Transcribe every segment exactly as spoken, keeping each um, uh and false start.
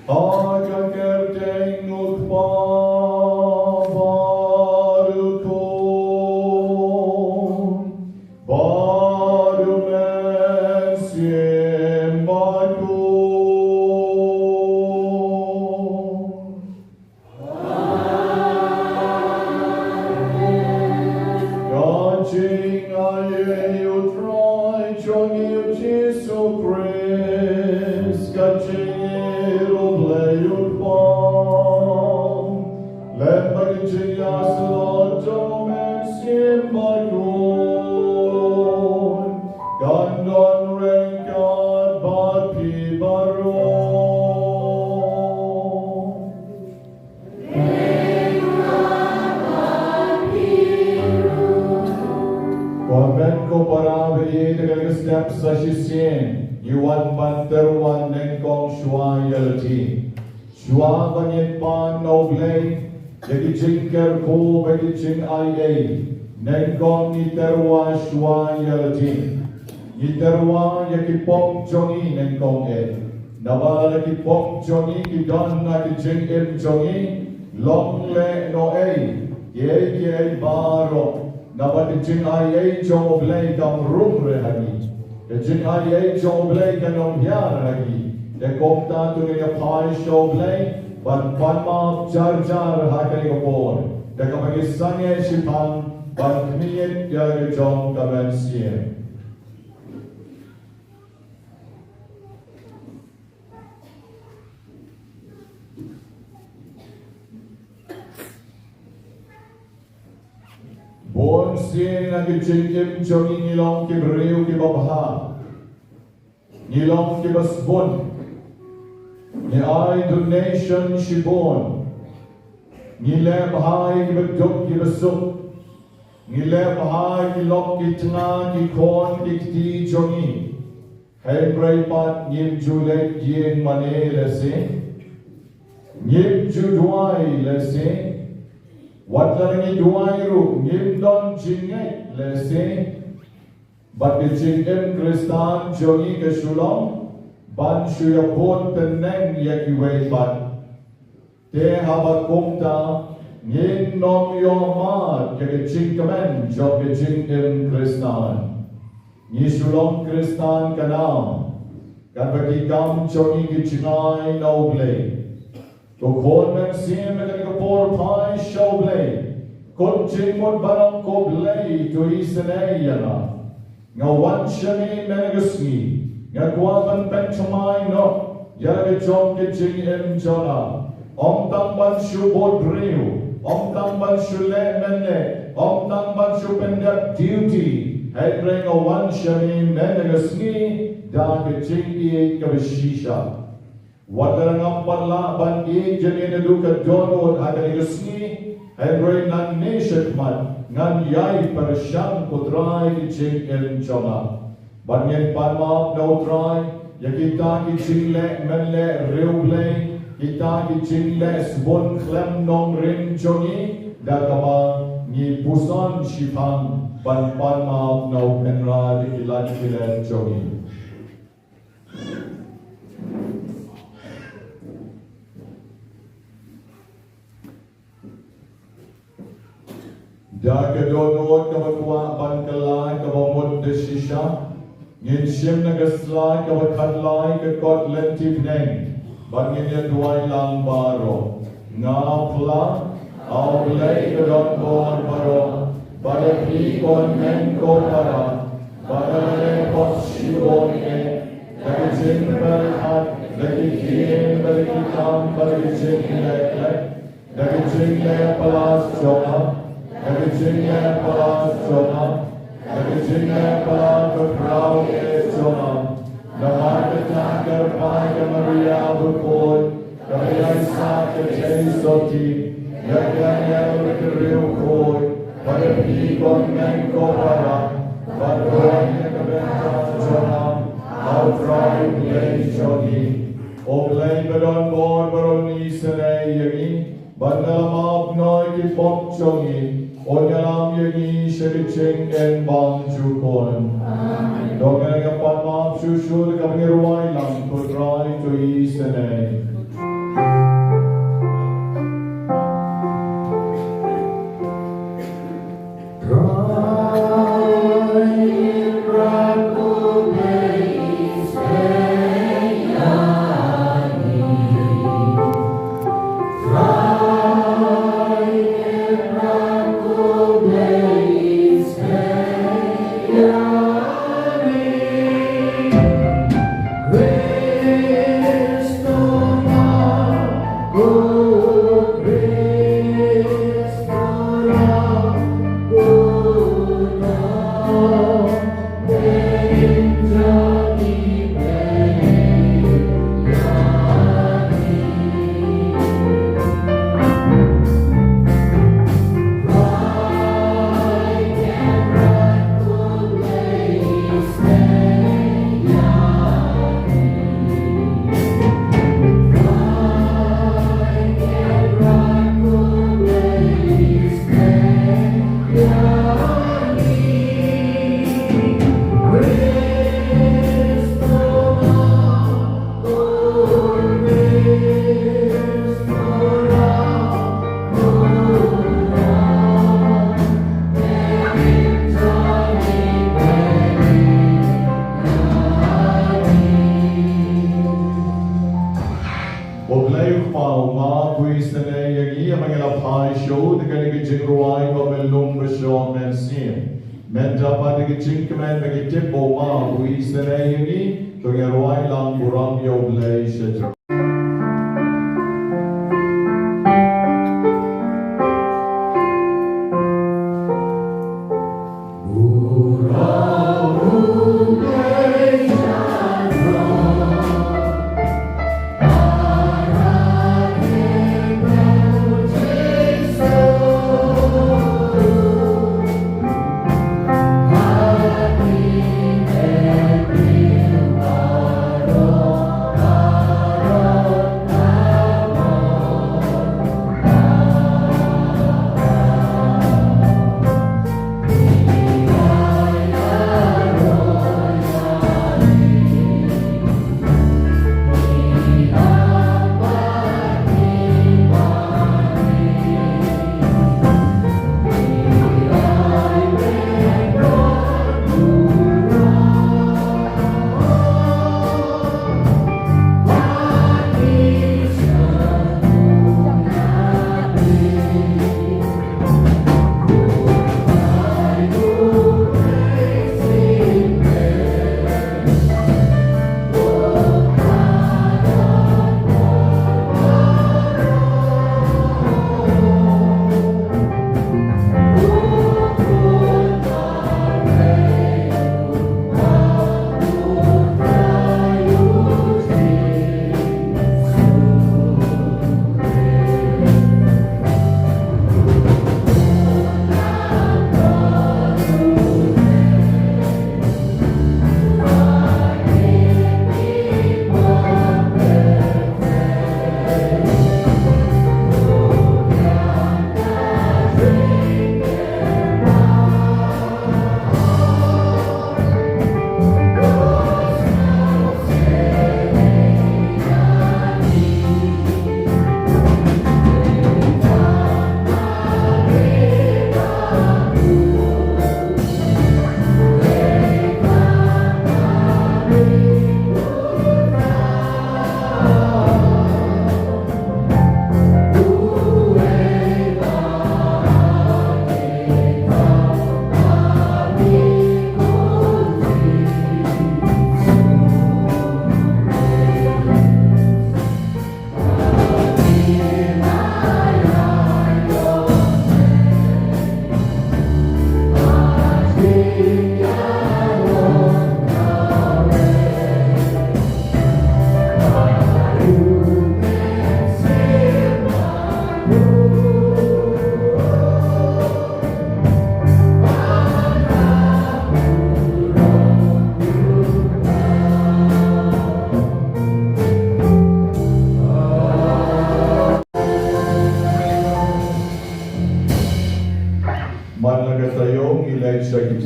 Ha ka kyrteng u Kpa bad u Khun bad u Mynsiem Bakhuid. Ka jingaiei u Trai jong ngi u Jisu Khrist, ka jingïeit u Blei u Kpa, lem bad ka jingïasyllok jong u Mynsiem Bakhuid, kan don ryngkat bad phi baroh. Ko hynmen ko para, ba ïeit, da kane ka step sa shisien ngi wan ban tyrwa nyngkong shuwa ïa lade. Shuwa ba ngin pan na u Blei ïa ki jingkyrkhu bad ki jingaiei, nyngkong ngi tyrwa shuwa ïa lade. Ngi tyrwa ïa ki pop jong ngi nyngkong eh. Naba lada ki pop jong ngi ki don ha ka jingim jong ngi, long lehnohei kiei kiei baroh, naba ka jingaiei jong u Blei kam rung re ha ngi. Ka jingaiei jong u Blei kan ym hiar ha ngi. Te kumta to ngin ïa phai sha u Blei ban pan map jar jar ha kane ka por, da kaba ngi sangeh shiphang ban khmih ïa la ka jong ka mynsiem. Bun sien ha ka jingim jong ngi ngi long ki briew kiba bha. Ngi long kiba sbun. Ngi ai donation shibun. Ngi leh bha ïa kiba duk kiba suk. Ngi leh bha ïa ki lok ki tnga ki khun ki kti jong ngi. Hynrei pat ngim ju leit ïing mane lehse. Ngim ju duwai lehse. Wat la ngi duwai ruh ngim don jingngeit lehse. Bad ka jingim Khristan jong ngi ka shu long ban shu ïa bud tneng ïa kiwei pat. Te haba kumta ngin ym ïoh mad ïa ka jingkmen jong ka jingim Khristan. Ngi shu long Khristan ka nam, katba ki kam jong ngi ki jngai na U Blei. Ko Khun mynsiem, ha kane ka por phai sha U Blei. Khun jingmut baroh, ko Blei, to isynei ïa nga. Nga wan sha me mynne ka sngi, nga kwah ban pynthymmai noh ïa la ka jong ka jingim jong nga. Ym tang ban shu bud briew, ym tang ban shu leh mynleh, ym tang ban shu pyndep duty, hynrei nga wan sha me mynne ka sngi da ka jingïeit kaba shisha. Wat la ngam pat lah ban ïeit ïa me naduh ka dohnud ha kane ka sngi, hynrei nangne shakhmat ngan ïai pyrshang, ko Trai, ka jingim jong nga. Bad ngin pan map na U Trai ïa kita ki jingleh mynleh riewblei, kita ki jingleh sbun khlem nongrim jong ngi, da kaba ngi puson shiphang ban pan map na U Trai ïa ki lad ki lem jong ngi. Da ka dohnud kaba kwah ban kylla kaba mut da shisha, ngin shim na ka sla kaba khatlai ka kot lynti bneng, bad ngin ïa duwai lang baroh. Nga phla, A Blei ka don bor baroh, bad ïa phi ko hynmen ko para, bad lada leh pop shibun eh, da ka jingpyrkhat, da ki ktien, da ki kam, da ki jingleh, da ki jingleh palat jong nga, da ki jingleh palat jong nga, da ki jingleh palat ba khraw eh jong nga. Namar kata kyrpad ïa ka Maria bakhuid, kaba ïaisah ha ka jingsotti, ïa kane ka briew khuid, bad ïa phi ko hynmen ko para, bad ruh ïa ka bynta jong nga, ha U Trai U Blei jong ngi. A Blei ba don bor, baroh, isynei ïa ngi, bad na la map noh ïa ki pop jong ngi, un ïalam ïa ngi sha ka jingim bymjukut. Amen. To ngin ïa pan map shuh shuh, da kaba ngin rwai lang, Ko Trai, to isynei. U Blei u Kpa, u Map, u isynei ïa ngi, haba ngi la phai shuh da kane ka jingrwai kaba lum ba shong mynsiem. Mynta pat da ka jingkmen ba ngi tip ba u Map u isynei ïa ngi, to ngin rwai lang burom ïa U Blei sha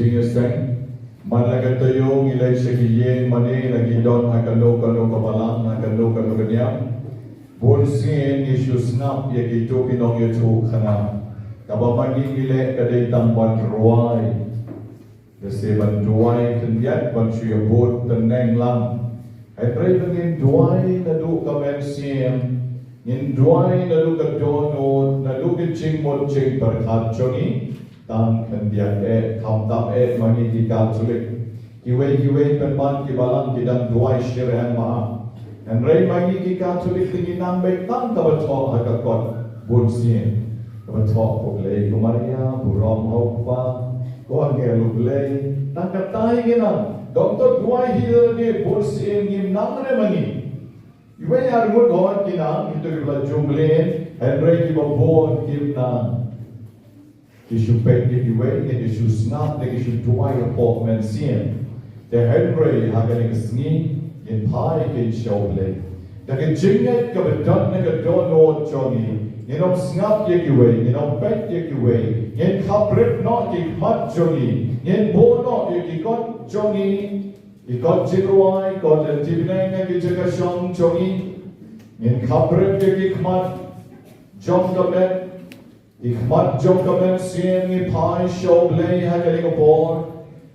Jingïaseng, man la ka taïew ngi leit sha ki ïing mane la ki don ha kano kano ka balang, ha kano kano ka niam. Bun sien ngi shu sngap ïa kito ki nongïathuhkhana. Kaba ma ngi ngi leh ka dei tang ban rwai. Lehse ban duwai khyndiat ban shu ïabud tneng lang. Hynrei ba ngin duwai naduh ka mynsiem, ngin duwai naduh ka dohnud, naduh ka jingmut jingpyrkhat jong ngi. Tang khyndiat eh, khamtam eh ma ngi ki Katholik. Kiwei kiwei pynban ki balang ki dang duwai shyrkhei ma. Hynrei ma ngi ki Katholik te ngi nang beit tang kaba thoh ha ka kot bun sien. Kaba thoh ko Blei ko Maria, burom ha u Kpa, ko angel u Blei. Tang katai ngi nang. Dang to duwai hi lade bun sien ngim nang re ma ngi. Iwei ar ngut hooid ki nang, kito kiba la jumblien, hynrei kiba bun kim nang. Ki shu peit ïa kiwei, ki shu sngap, ki shu duwai hapoh mynsiem. Te hynrei ha kane ka sngi, ngin phai kein sha u Blei. Da ka jingngeit kaba don na ka dohnud jong ngi, ngin ym sngap ïa kiwei, ngin ym peit ïa kiwei, ngin khapbrip noh ki khmat jong ngi, ngin buh noh ïa ki kot jong ngi, ki kot jingrwai, kot lynti bneng ha ki jaka shong jong ngi, ngin khapbrip ïa ki khmat jong ka met, ki khmat jong ka mynsiem, ngi phai sha u Blei ha kane ka por.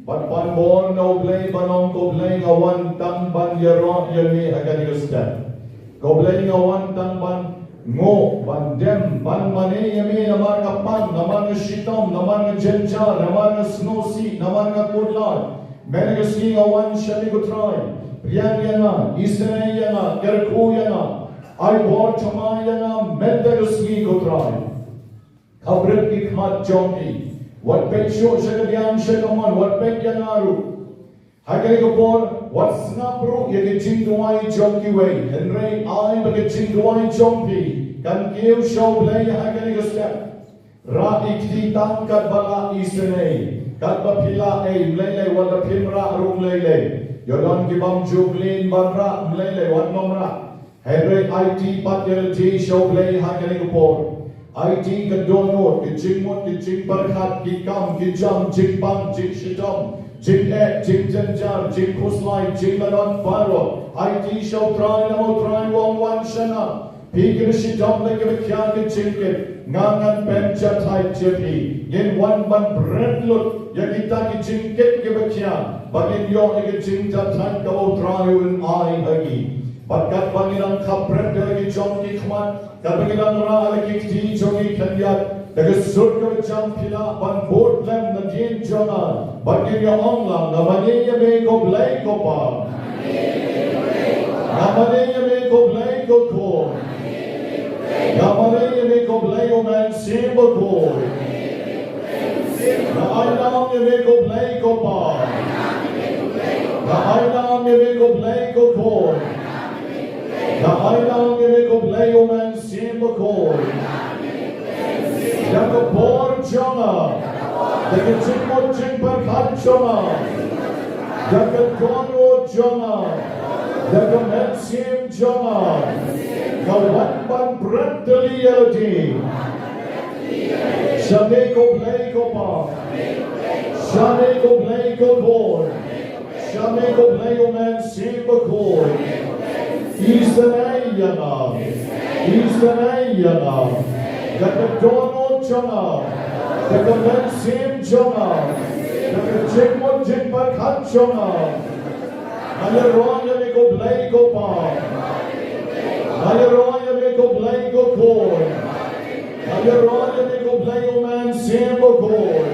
Ban pan bor na u Blei, ban ong ko Blei nga wan tang ban ïaroh ïa me ha kane ka step. Ko Blei nga wan tang ban nguh, ban dem, ban mane ïa me namar nga pang, namar nga shitom, namar nga jynjar, namar nga sngewsih, namar nga kut lad. Mynta ka sngi nga wan sha me ko Trai. Pdiang ïa nga, isynei ïa nga, kyrkhu ïa nga. Ai bor thymmai ïa nga mynta ka sngi ko Trai. Khapbrip ki khmat jong phi. Wat peit shuh sha ka diang sha ka mon, wat peit ïa nga ruh. Ha kane ka por, wat sngap ruh ïa ka jingduwai jong kiwei. Hynrei ai ba ka jingduwai jong phi kan kiew sha u Blei ha kane ka step. Rah ïa ki tang katba lah isynei. Katba phi lah ei, ym lei lei, wat da phim rah ruh ym lei lei. Ïoh don ki bym ju mlien ban rah, ym lei lei, wat nym rah. Hynrei aiti pat ïa lade sha u Blei ha kane ka por. Aiti ka dohnud, ka jingmut, ka jingpyrkhat, ki kam, ki jam, jingpang, jingshitom, jingeh, jingjynjar, jingkhuslai, jinglalot baroh. Aiti sha u Trai, namar u Trai u ong wan shana. Phi kiba shitom bad kiba khia ka jingkit, nga ngan pynjahthait ïa phi. Ngin wan ban bret lut ïa kita ki jingkit kiba khia, ba ngin ïoh ïa ka jingjahthait kaba u Trai un ai ha ngi. Bad katba ngi dang khapbrip ïa la ki jong ki khmat, katba ngi dang rah ïa la ki kti jong ki khyndiat, da ka sur kaba jam phi lah ban bud lem nadien jong nga. Bad ngin ïa ong lang, nga mane ïa me ko Blei ko Pa. Nga mane ïa me ko Blei ko Khun. Nga mane ïa me ko Blei u Mynsiem Bakhuid. Nga ainam ïa me ko Blei ko Pa. Nga ainam ïa me ko Blei ko Khun. Nga ainam ïa me ko Blei u Mynsiem Bakhuid. Ïa ka bor jong nga, ïa ka jingmut jingpyrkhat jong nga, ïa ka dohnud jong nga, ïa ka mynsiem jong nga, nga wan ban bret tylli ïa lade. Sha me ko Blei ko Pa, sha me ko Blei ko Khun, sha me ko Blei u Mynsiem Bakhuid. Isynei ïa nga, isynei ïa nga. Ïa ka dohnud jong nga, ïa ka mynsiem jong nga, ïa ka jingmut jingpyrkhat jong nga. Nga ïaroh ïa me ko Blei ko Pa. Nga ïaroh ïa me ko Blei ko Khun. Nga ïaroh ïa me ko Blei u Mynsiem Bakhuid.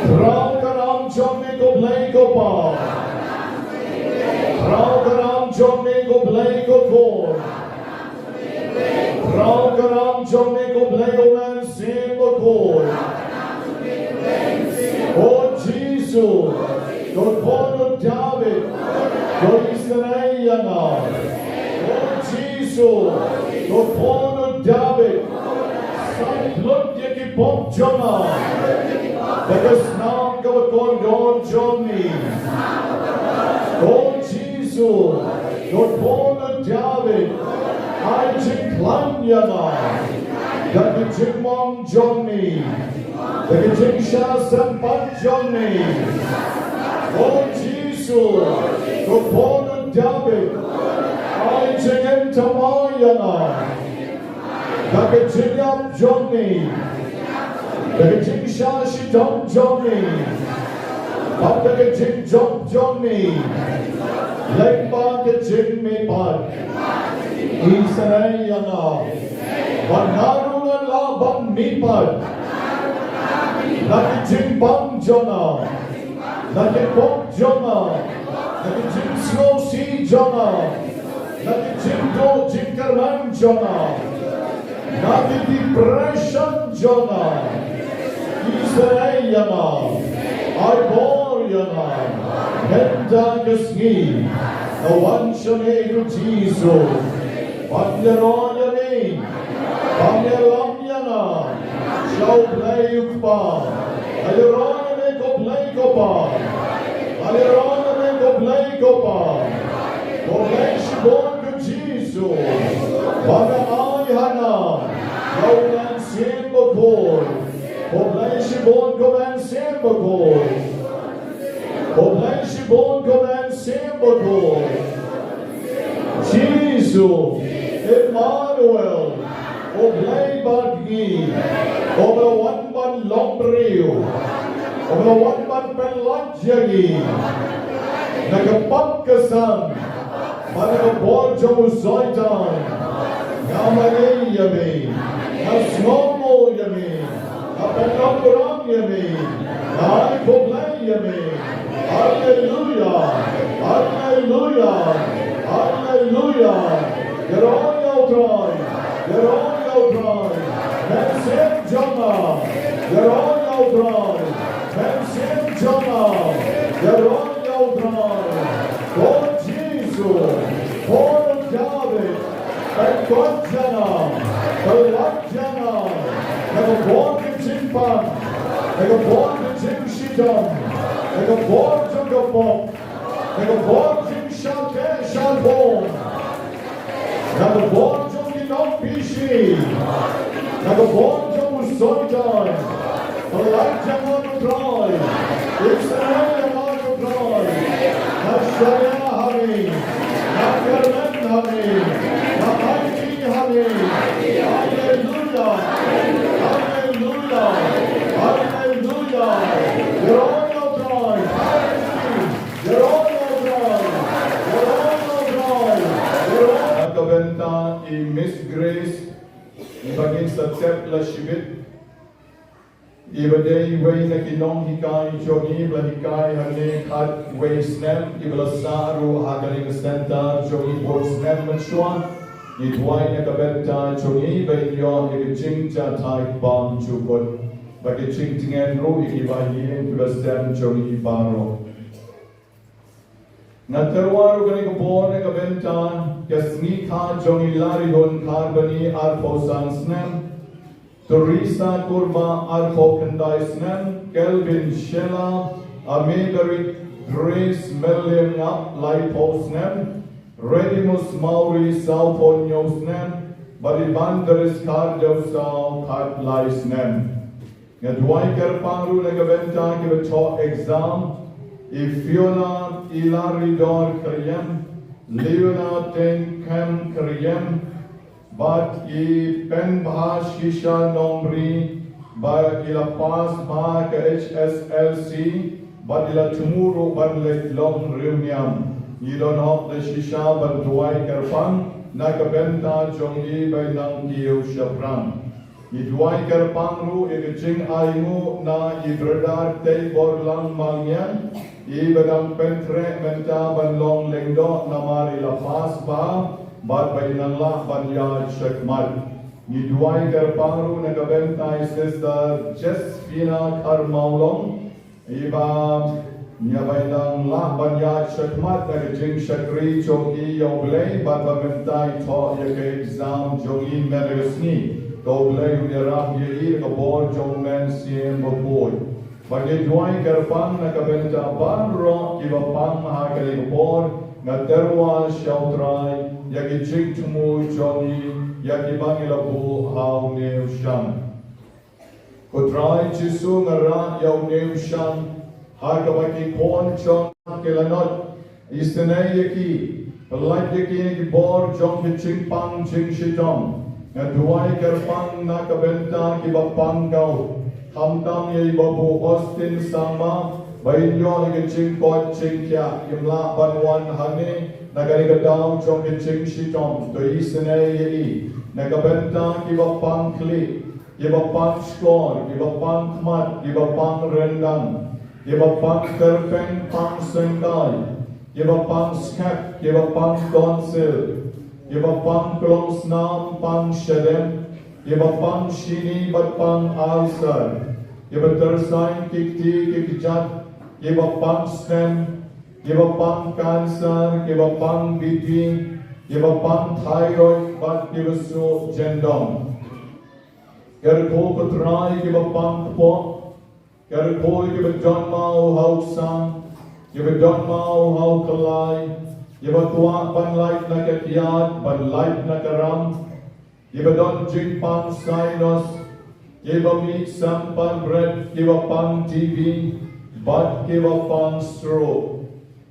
Khraw ka nam jong me ko Blei ko Pa. Khraw ka nam jong me ko Blei ko Khun. Khraw ka nam jong me ko Blei u Mynsiem Bakhuid. O Jisu, ko Khun u Dabid, to isynei ïa nga. O Jisu, ko Khun u Dabid, sait lut ïa ki pop jong nga da ka snam kaba kordor jong me. O Jisu, ko Khun u Dabid, ai jingkhlaiñ ïa nga. Da ka jingmong jong ngi, da ka jingshah sympat jong ngi, O Jisu, ko Khun u Dabid, ai jingim thymmai ïa nga. Da ka jingïap jong ngi, da ka jingshah shitom jong ngi, bad da ka jingjop jong ngi, lyngba ka jingmihpat, isynei ïa nga. Bad nga ruh ngan lah ban mihpat na ka jingbam jong nga, na ka pop jong nga, na ka jingsngewsih jong nga, na ka jingduh jingkyrmen jong nga, na ka depression jong nga. Isynei ïa nga, ai bor ïa nga. Mynta ka sngi nga wan sha me ko Jisu, ban ïaroh ïa me, ban ïalam ïa nga sha U Blei U Kpa. Nga ïaroh ïa me ko Blei ko Pa. Nga ïaroh ïa me ko Blei ko Pa, ko Blei shibun ko Jisu, ba nga ai ha nga ïa U Mynsiem Bakhuid. Ko Blei shibun, ko Mynsiem Bakhuid. Ko Blei shibun, ko Mynsiem Bakhuid. Jisu, Emmanuel, U Blei bad ngi, uba la wan ban long briew, uba la wan ban pynlait ïa ngi na ka pop ka sam bad na ka bor jong u Soitan. Nga mane ïa me, nga sngewnguh ïa me, nga pyndonkam ïa me, nga ai khublei ïa me. Haleluya, haleluya, haleluya. Ïaroh ïa U Trai, ïaroh ïa U Trai. Mynsiem jong nga, ïaroh ïa U Trai. Mynsiem jong nga, ïaroh ïa U Trai. Ko Jisu, Khun u Dabid, pynkoit ïa nga, pynlait ïa nga na ka bor ka jingpang, na ka bor ka jingshitom, na ka bor jong ka pop, na ka bor jingshah teh shah bor, na ka bor jong ki nongpyni, na ka bor jong u Soitan. Pynlait ïa nga ko Trai, isynei ïa nga ko Trai. Nga shaniah ha me, nga kyrmen ha me, nga aiti ha me. Haleluya, haleluya, haleluya. Ïaroh ïa U Trai. Ïaroh ïa U Trai. Ïaroh ïa U Trai. Ïaroh. Na ka bynta i Miss Grace, iba ngin sa tep la shibit, iba dei iwei na ki nonghikai jong ngi, ba la hikai hangne khatwei snem, iba la sah ruh ha kane ka centre jong ngi bun snem mynshuwa. Ngi duwai na ka bynta jong ngi ba in ïoh ïa ka jingjahthait bymjukut bad ka jingtngen ruh ïa kiba ïeng kiba sem jong ngi baroh. Nga tyrwa ruh kane ka bor na ka bynta ka sngi kha jong i Larihun Kharbani, arphew san snem, Teresa Kurma, arphew khyndai snem, Kelvin Shela, Ameberit Grace Melliangap, laiphew snem, Redimus Mawrie, sawphew hynñiew snem, bad i Bandaris Khardew Saw, khatlai snem. Nga duwai kyrpang ruh na ka bynta kiba thoh exam, i Fiona Ilaridor Kyriem, Leona Tengkem Kyriem, bad i Penbha Shisha Nongri, ba i la pass bha ka H S L C, bad i la thmu ruh ban leit long riewniam. Ngi don hok da shisha ban duwai kyrpang na ka bynta jong i ba i nang kiew shaphrang. Ngi duwai kyrpang ruh ïa ka jingainguh na i Brother Teiborlang Malngiang, iba dang pynkhreh mynta ban long lyngdoh namar i la pass bha bad ba i nang lah ban ïaid shakhmat. Ngi duwai kyrpang ruh na ka bynta i Sister Jessfina Kharmawlong, iba ïa ba i nang lah ban ïaid shakhmat na ka jingshakri jong i ïa U Blei bad ba mynta i thoh ïa ka exam jong i mynta ka sngi. To U Blei un ïarap ïa i da ka bor jong U Mynsiem Bakhuid. Bad ngi duwai kyrpang na ka bynta baroh kiba pang ha kane ka por, nga tyrwa sha U Trai ïa ki jingthmu jong i. ïa kiba ngi la buh ha une u shang. Ko Trai Jisu, nga rah ïa une u shang ha kaba ki khun jong nga ki la nod. Isynei ïa ki, pyllait ïa ki na ki bor jong ki jingpang jingshitom. Nga duwai kyrpang na ka bynta kiba pang kawei, khamtam ïa i Babu Austin Sangma, ba in ïoh ïa ka jingkoit jingkhiah, im lah ban wan hangne na kane ka daw jong ka jingshitom. To isynei ïa i na ka bynta kiba pang khlieh, kiba pang shkor, kiba pang khmat, kiba pang ryndang, kiba pang kyrpeng pang sengkai, kiba pang skep, kiba pang tonsil, kiba pang klong snam pang shadem, kiba pang shini bad pang ulcer, kiba tyrsain ki kti ki kjat, kiba pang stem, kiba pang cancer, kiba pang B P, kiba pang thyroid bad kiba suh jyndong. Kyrkhu ko Trai kiba pang kpoh, kyrkhu kiba don maw ha u ksaw, kiba don maw ha u kyllai, kiba kwah ban lait na ka kyiad, ban lait na ka ram, kiba don jingpang sinus, kiba mih sampang bret, kiba pang T B, bad kiba pang stroke.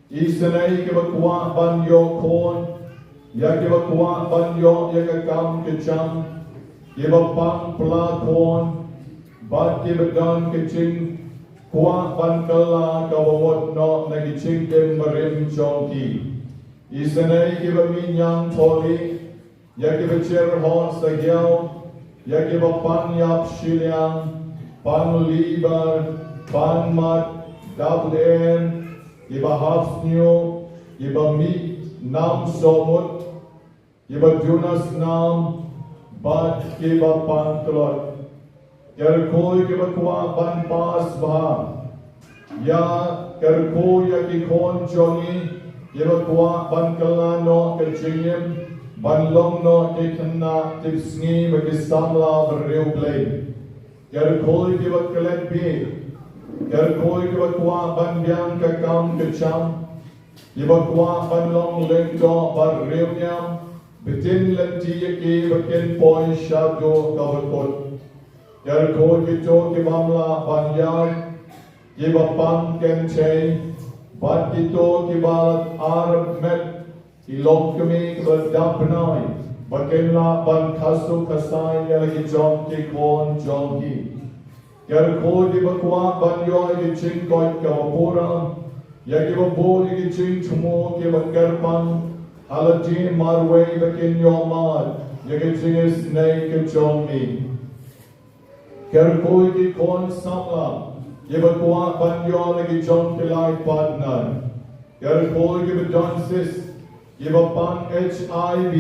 Isynei kiba kwah ban ïoh khun, ïa kiba kwah ban ïoh ïa ka kam ka jam, kiba pang pla khun, bad kiba don ka jingkwah ban kylla kaba mut noh na ki jingim barim jong ki. Isynei kiba mih ñiang tholi, ïa kiba jer hok sagiaw, ïa kiba pang ïap shiliang, pang liver, pang mat, dap lyer, kiba hap sniew, kiba mih nam sohmut, kiba duna snam, bad kiba pang tlot. Kyrkhu ïa kiba kwah ban pass bha. Ïa kyrkhu ïa ki khun jong ngi, kiba kwah ban kylla noh ka jingim, ban long noh ki khynnah tipsngi bad ki samla bariewblei. Kyrkhu ïa kiba klet bieit, kyrkhu ïa kiba kwah ban biang ka kam ka jam, kiba kwah ban long lyngdoh bariewniam, btin lynti ïa ki ba kin poi shaduh kaba kut. Kyrkhu kito kiba ym lah ban ïaid, kiba pang kynthei, bad kito kiba armet, ki longkmie kiba dap bnai, ba kin lah ban khasu khasai ïa la ki jong ki khun jong ki. Kyrkhu kiba kwah ban ïoh ïa ki jingkoit kaba pura, ïa kiba buh ïa ki jingthmu kiba kyrpang, ha lade marwei ba kin ïoh mad ïa ka jingisynei ka jong ngi. Kyrkhu ïa ki khun samla, kiba kwah ban ïoh la ki jong ki life partner. Kyrkhu ïa kiba don cyst, kiba pang H I V,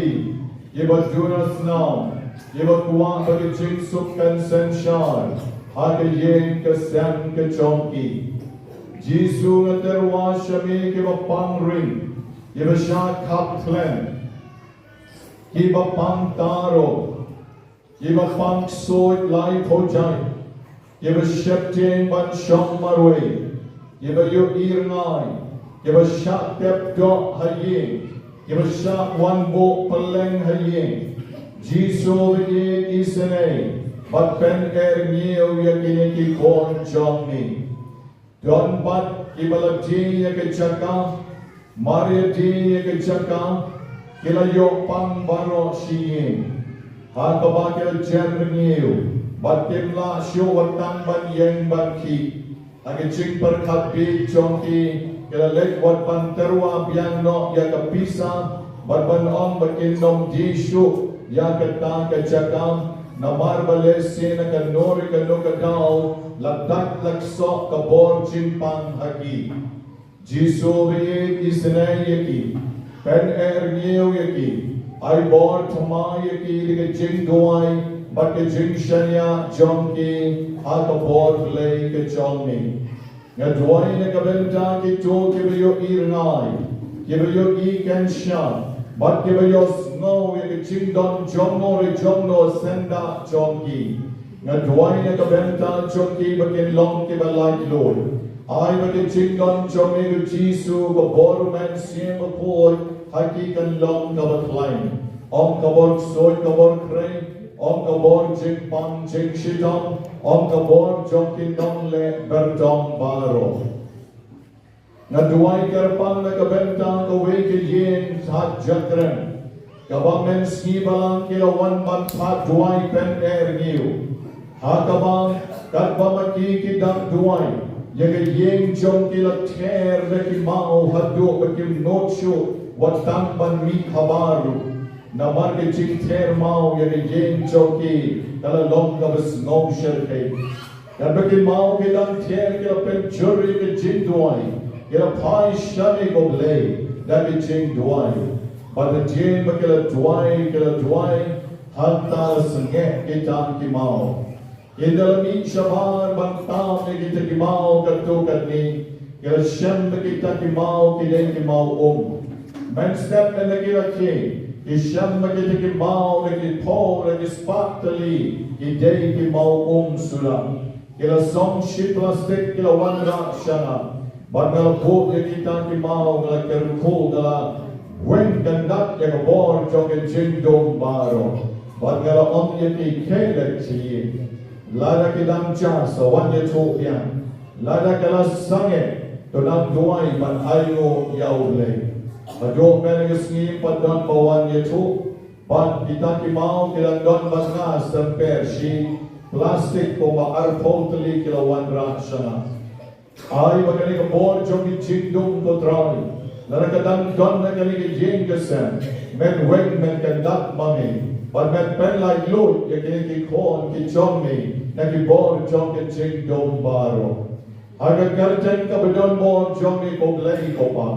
kiba duna snam, kiba kwah ba ki jingsuk kan synshar ha ka ïing ka sem ka jong ki. Jisu, nga tyrwa sha me kiba pang ring, kiba shah khap khlem, kiba pang taro, kiba pang ksuid laiphew jait, kiba sheptieng ban shong marwei, kiba ïohi rngai, kiba shah tep doh ha ïing, kiba shah wan buh pylleng ha ïing. Jisu, ba ïeit, isynei bad pyneh rngiew ïa kine ki khun jong ngi. Don pat kiba la die ïa ka jaka, mar ïa die ïa ka jaka, ki la ïoh pang baroh shi ïing. Ha kaba ki la jer rngiew, bad kim lah shuh wat tang ban ïeng ban khih. Ha ka jingpyrkhat bieit jong ki, ki la leit wat ban tyrwa biang noh ïa ka pisa, bad ban ong ba kin ym die shuh ïa kata ka jaka, namar ba lehse na kano re kano ka daw, la dait la ksoh ka bor jingpang ha ki. Jisu, ba ïeit, isynei ïa ki, pyneh rngiew ïa ki, ai bor thymmai ïa ki da ka jingduwai bad ka jingshaniah jong ki ha ka bor Blei ka jong ngi. Nga duwai na ka bynta kito kiba ïohi rngai, kiba ïohi kynsha, bad kiba ïohsngew ïa ka jingdon jongno re jongno syndah jong ki. Nga duwai na ka bynta jong ki ba kin long kiba laitluid. Ai ba ka jingdon jong me ko Jisu, ka bor u Mynsiem Bakhuid ha ki kan long kaba khlaiñ. Ong ka bor ksuid ka bor khrei, ong ka bor jingpang jingshitom, ong ka bor jong ki nongleh byrtong baroh. Nga duwai kyrpang na ka bynta kawei ka ïing ha Jakrem, kaba mynsngi balang ki la wan ban phah duwai pyneh ïa ngi. Ha kaba katba ma ki ki dang duwai, ïa ka ïing jong ki la ther da ki maw haduh ba kim nud shuh wat tang ban mih habar ruh. Namar ka jingther maw ïa ka ïing jong ki ka la long kaba sngew shyrkhei. Katba ki maw ki dang ther ki la pynjur ïa ka jingduwai, ki la phai shane ko Blei da ka jingduwai. Bad hadien ba ki la duwai ki la duwai, hangta la sangeh kita ki maw. Ynda la mih shabar ban tam ïa kita ki maw katto katne, ki la shem ba kita ki maw ki dei ki maw um. Mynstep ynda ki la khie, ki shem ba kita ki maw da ki phew da ki spah tylli ki dei ki maw um suda. Ki la song shi plastik ki la wanrah sha nga. Bad nga la buh ïa kita ki maw, nga la kyrkhu, nga la weng kyndat ïa ka bor jong ka jingdum baroh. Bad nga la ong ïa ki, khie leit sha ïing. Lada ki dang jia sa wan ïathuh biang. Lada ka la sangeh, to nang duwai ban ainguh ïa U Blei. Haduh mynne ka sngi pat don ba wan ïathuh. Bad kita ki maw ki dang don bad nga, symper shi plastik kumba arphew tylli ki la wanrah sha nga. Ai ba kane ka bor jong ki jingdum, ko Trai, lada ka dang don ha kane ka ïing ka sem, men weng men kyndat ma me, bad men pynlait luid ïa kine ki khun ki jong me na ki bor jong ki jingdum baroh. Ha ka kyrteng kaba don bor jong me ko Blei ko Pa.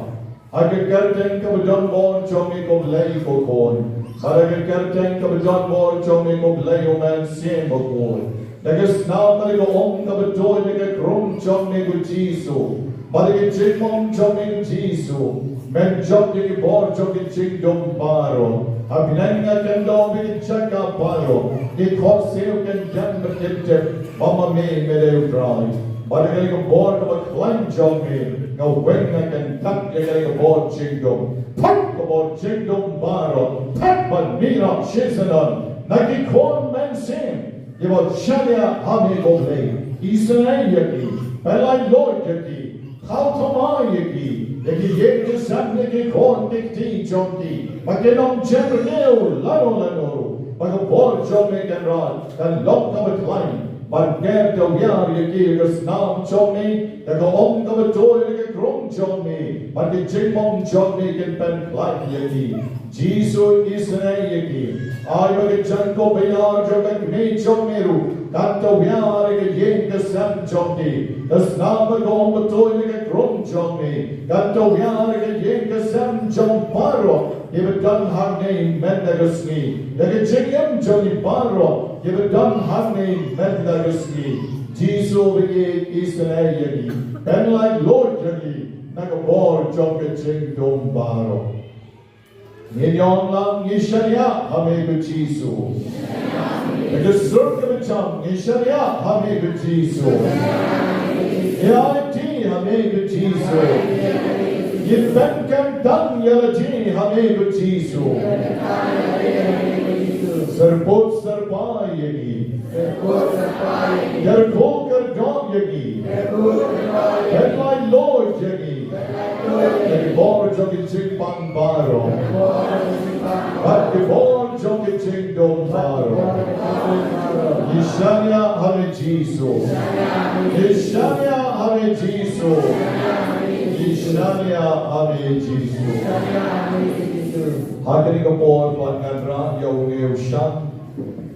Ha ka kyrteng kaba don bor jong me ko Blei ko Khun. Bad ha ka kyrteng kaba don bor jong me ko Blei U Mynsiem Bakhuid. Da ka snam bad ka um kaba tuid na ka krung jong me ko Jisu, bad da ka jingmong jong me ko Jisu, men jop ïa ki bor jong ki jingdum baroh. Ha bneng nga kyndoh bad ki jaka baroh, ki khohsiew kan jan bad ki tip ba ma me me dei U Trai. Bad da kane ka bor kaba khlaiñ jong me, nga weng nga kyndat ïa kane ka bor jingdum. Thait ka bor jingdum baroh, thait ban mih noh shisyndon na ki khun mynsiem kiba shaniah ha me ko Blei. Isynei ïa ki, pynlait luid ïa ki, khaw thymmai ïa ki, ïa ki ïing ki sem, ïa ki khun ki kti jong ki, ba kin ym jem rngiew lano lano ruh, ba ka bor jong me Kynrad kan long kaba khlaiñ ban ker tawiar ïa ki ha ka snam jong me, da ka um kaba tuid na ka krung jong me, bad ki jingmong jong me kin pynkhlaiñ ïa ki. Jisu, isynei ïa ki. Ai ba ka jingkhublei jong ka kmie jong me ruh kan tawiar ïa ka ïing ka sem jong ki. Ka snam bad ka um kaba tuid na ka krung jong me kan tawiar ïa ka ïing ka sem jong baroh kiba don hangne mynta ka sngi. Ïa ka jingim jong ngi baroh kiba don hangne mynta ka sngi. Jisu, ba ngi isynei ïa ki. Pynlait luid ïa ki na ka bor jong ka jingdum baroh. Ngin ïalam, ngi shaniah ha me ko Jisu. Ngi suk, ngi bishar, ngi shaniah ha me ko Jisu. Ngi aiti ha me ko Jisu. Ngi pynkyntan ïa lade ha me ko Jisu. Syrpud syrpai ïa ki. Kyrkhu kyrdoh ïa ki. Pynlait luid ïa ki. Ïa ki bor jong ki jingpang baroh. Bad ki bor jong ki jingdum baroh. Ngi shaniah ha me Jisu. Ngi shaniah ha me Jisu. Ngi shaniah ha me Jisu. Ha kane ka por pat ngan rah ïa une u shang.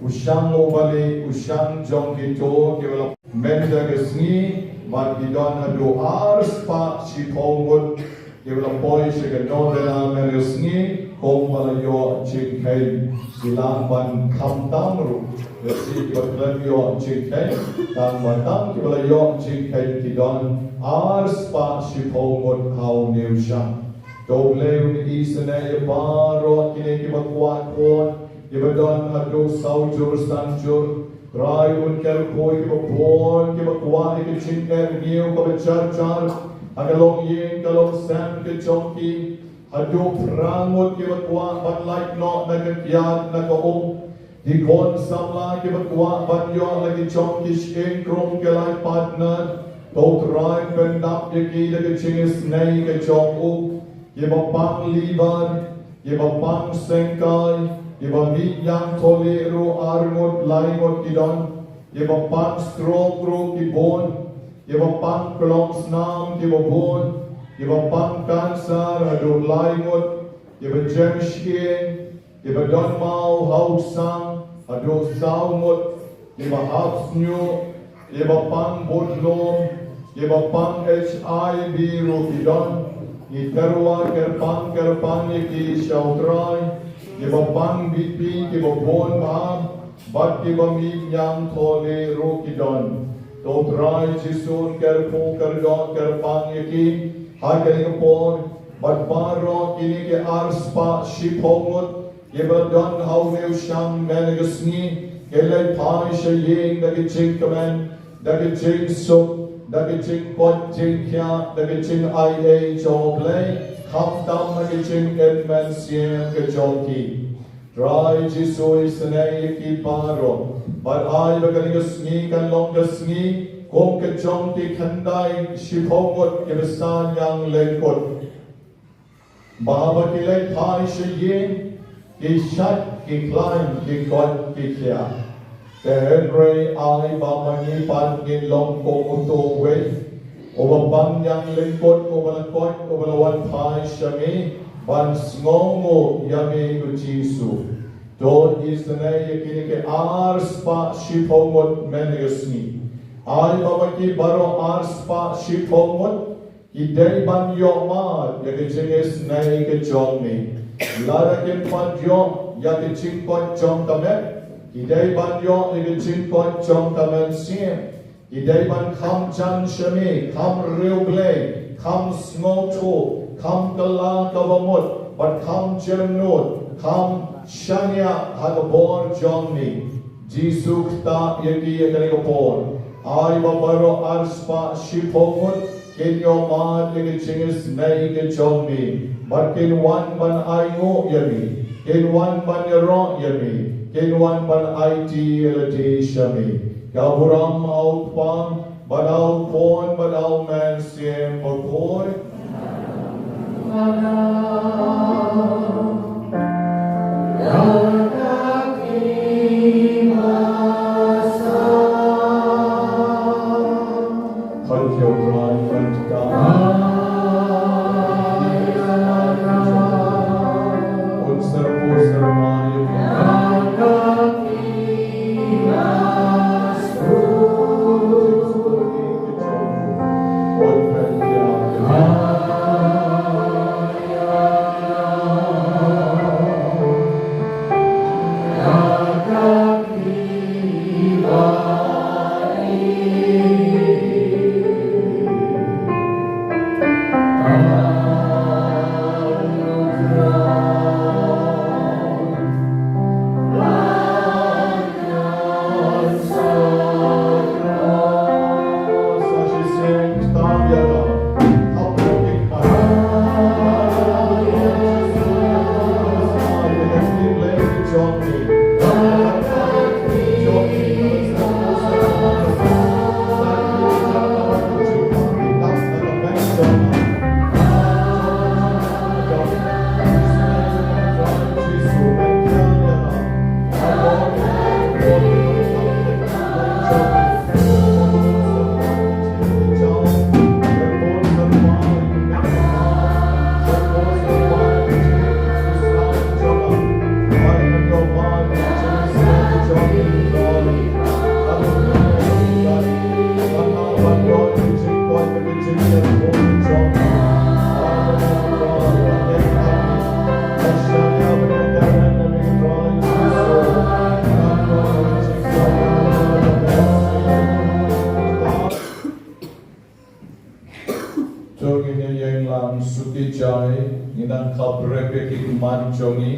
U shang u bali, u shang jong kito kiba la mynta ka sngi, bad ki don haduh ar spah shiphew ngut kiba la poi sha ka novena mynta ka sngi, kumba la ïoh jingkheiñ. Ki lah ban khamtam ruh, lehse kiba khlem ïoh jingkheiñ, tang ba tang kiba la ïoh jingkheiñ ki don ar spah shiphew ngut ha une u shang. To Blei un isynei ïa baroh kine kiba kwah khun, kiba don haduh saw jur san jur. Trai un kyrkhu ïa kiba bun kiba kwah ïa ka jingeh rngiew kaba jar jar ha ka longïing ka longsem ka jong ki. Haduh phra ngut kiba kwah ban lait noh na ka kiad na ka um. Ki khun samla kiba kwah ban ïoh la ki jong ki shyieng krung ki lai partner. To Trai pyndap ïa ki da ka jingisynei ka jong u. Kiba pang liver, kiba pang sengkai, kiba mih ïang thylliej ruh ar ngut lai ngut ki don. Kiba pang stroke ruh ki bun. Kiba pang klong snam kiba bun. Kiba pang cancer haduh lai ngut. Kiba jem shyieng, kiba don maw ha u sang haduh saw ngut. Kiba hap snieh, kiba pang bun lum, kiba pang HIV ruh ki don. Ngi kyrwa kyrpang kyrpang ïa ki sha u Trai. Kiba pang BP kiba bun bha, bad kiba mih ïang thylliej ruh ki don. To Trai Jisu kyrkhu kyrdoh kyrpang ïa ki ha kane ka por, bad baroh kine ki ar spah shiphew ngut kiba don ha une u shang mynne ka sngi, ki leit phai sha ïing da ka jingkmen, da ka jingsuk, da ka jingkoit jingkhiah, da ka jingai ei jong U Blei, khamtam da ka jingim mynsiem ka jong ki. Trai Jisu, isynei ïa ki baroh, bad ai ba kane ka sngi kan long ka sngi kum ka jong ki khyndai shiphew ngut kiba sah ïang lyngkot. Ba haba ki leit phai sha ïing, ki shait, ki khlaiñ, ki koit, ki khiah. Te hynrei ai ba ma ngi pat ngin long kum uto uwei uba pang ïang lyngkot, uba la koit, uba la wan phai sha me, ban sngewnguh ïa me, ko Jisu. To isynei ïa kine ki ar spah shiphew ngut mynne ka sngi. Ai ba ma ki baroh ar spah shiphew ngut ki dei ban ïoh mad ïa ka jingisynei ka jong me. Lada kim pat ïoh ïa ka jingkoit jong ka met, ki dei ban ïoh ïa ka jingkoit jong ka mynsiem. Ki dei ban kham jan sha me, kham riewblei, kham sngewthuh, kham kylla kaba mut, bad kham jemnud, kham shaniah ha ka bor jong me. Jisu, ktah ïa ki ïa kane ka por. Ai ba baroh ar spah shiphew ngut kin ïoh mad ïa ka jingisynei ka jong me. Bad kin wan ban ainguh ïa me. Kin wan ban ïaroh ïa me. Kin wan ban aiti ïa lade sha me. Ka burom ha U Kpa, bad ha U Khun, bad ha U Mynsiem Bakhuid. To ngin ïeng lang suk ïa ki jai, ngin nang khap rep ïa ki khmat jong ngi,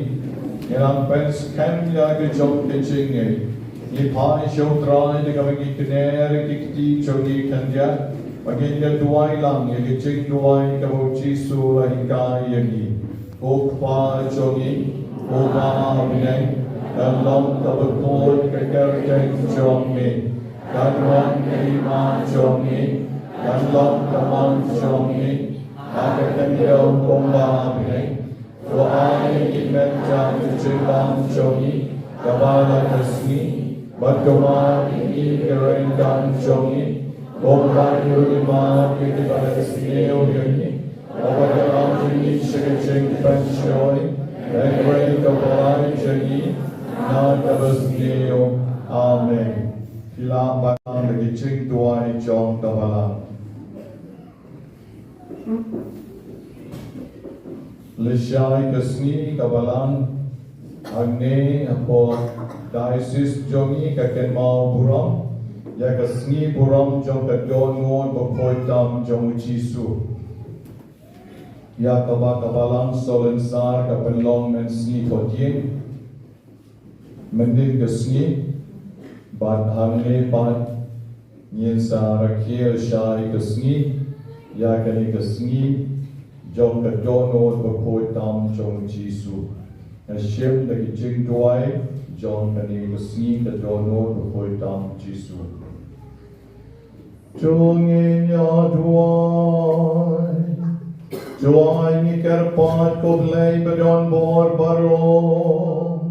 ngin nang pynskhem ïa ki jong ki jingngeit. Ngi phai sha U Trai da kaba ngi kner ïa ki kti jong ngi khyndiat, ba ngin ïa duwai lang ïa ki jingduwai kaba U Jisu u la hikai ïa ngi. Ko Kpa jong ngi, uba ha bneng, kan long kaba khuid ka kyrteng jong me. Kan wan ka hima jong me, kan long ka mon jong me ha ka khyndew kumba ha bneng. To ai ïa ngi mynta ka jingbam jong ngi kaba la ka sngi, bad to map ïa ngi ki ryngkat jong ngi, kumba ngi ruh ngi map ïa kiba la ka sniew ïa ngi. Haba ka ram jong ngi sha ka jingpynshoi, hynrei to pynlait jong ngi na kaba sniew. Amen. Phi lah ban da ki jingduwai jong ka balang. Lashai ka sngi ka balang, hangne hapoh diocese jong ngi ka kynmaw burom ïa ka sngi burom jong ka dohnud bakhuid tam jong u Jisu. Ïa kaba ka balang Salonsar ka pynlong mynsngi thohdieng mynnin ka sngi, bad hangne pat ngin sa rakhe lashai ka sngi ïa kane ka sngi jong ka dohnud bakhuid tam jong u Jisu. Nga shim da ki jingduwai jong kane ka sngi ka dohnud bakhuid tam Jisu. To ngin ïa duwai. To ai ngi kyrpad ko Blei badonbor baroh,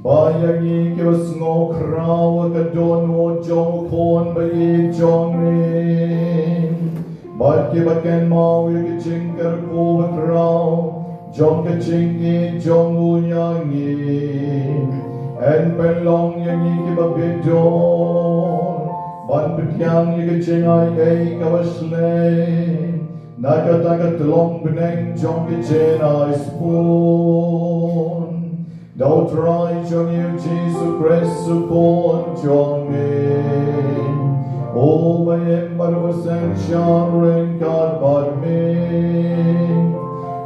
ba ïa ngi kiba sngewkhraw ïa ka dohnud jong u Khun ba ïeit jong ngi, bad kiba kynmaw ïa ka jingkyrkhu bakhraw jong ka jingïeit jong u ïa ngi, yn pynlong ïa ngi kiba bit dur ban pdiang ïa ka jingai ei kaba shlei na kata ka tlong bneng jong ka jingai sbun. Da u Trai jong ngi u Jisu Khrist u Khun jong ngi, uba im bad uba synshar ryngkat bad me,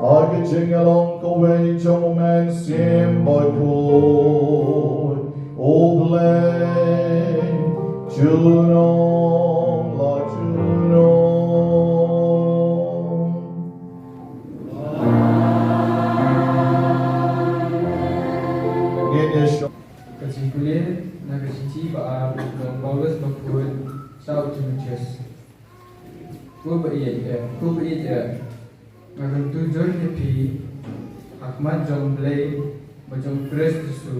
ha ka jingïalong kawei jong u Mynsiem Bakhuid, U Blei junom la junom. Ngin ïa shong. Ka jingpule na ka shithi ba ar u Paulus bakhuid sha u Timotheus. Ko ba ïeit eh, ko ba ïeit eh, nga kyntu jur ïa phi ha khmat jong u Blei bad jong u Khrist Jisu,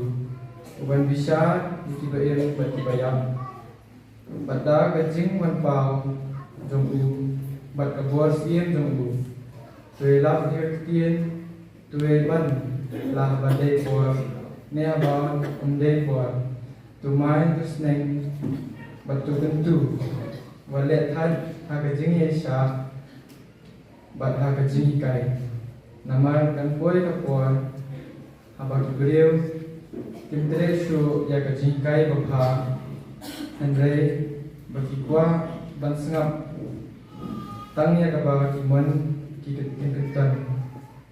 uban bishar ïa kiba im bad kiba ïap. Bad da ka jingwan paw jong u bad ka bor siem jong u, to ïalap ïa ka ktien, to ïaban la haba dei por ne haba ym dei por, to mai to sneng bad to kyntu, wat leh thait ha ka jingïaishah bad ha ka jinghikai. Namar kan poi ka por haba ki briew kim treh shuh ïa ka jinghikai babha, hynrei ba ki kwah ban sngap tang ïa kaba ki mon ki kyn-, ki kynton.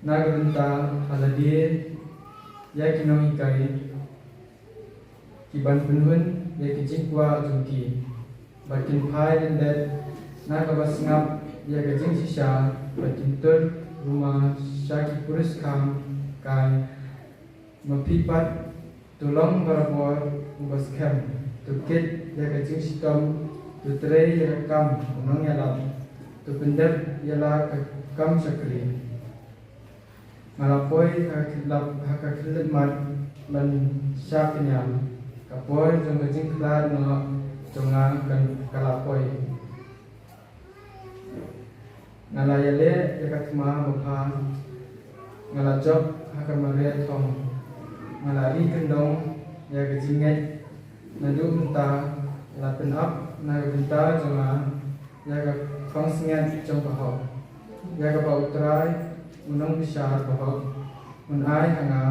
Na ka bynta ha lade ïa ki nonghikai, ki ban pynhun ïa ki jingkwah jong ki, bad kin phai lyndet na kaba sngap ïa ka jingshisha, bad kin tur ruma sha ki puriskam kai. Ma phi pat, to long barabor uba skhem, to kit ïa ka jingshitom, to trei ïa ka kam u nongïalam, to pyndep ïa la ka kam shakri. Nga la poi ha ka khlieh, ha ka khlieh mat ban shah kynja. Ka por jong ka jingkhlad noh jong nga kan, ka la poi. Nga la ïaleh ïa ka thma babha. Nga la jop ha ka mareh thong. Nga la ri kyndong ïa ka jingngeit. Naduh mynta la pynap na ka bynta jong nga ïa ka pansngiat jong ka hok, ïa kaba U Trai u nongbishar bahok un ai ha nga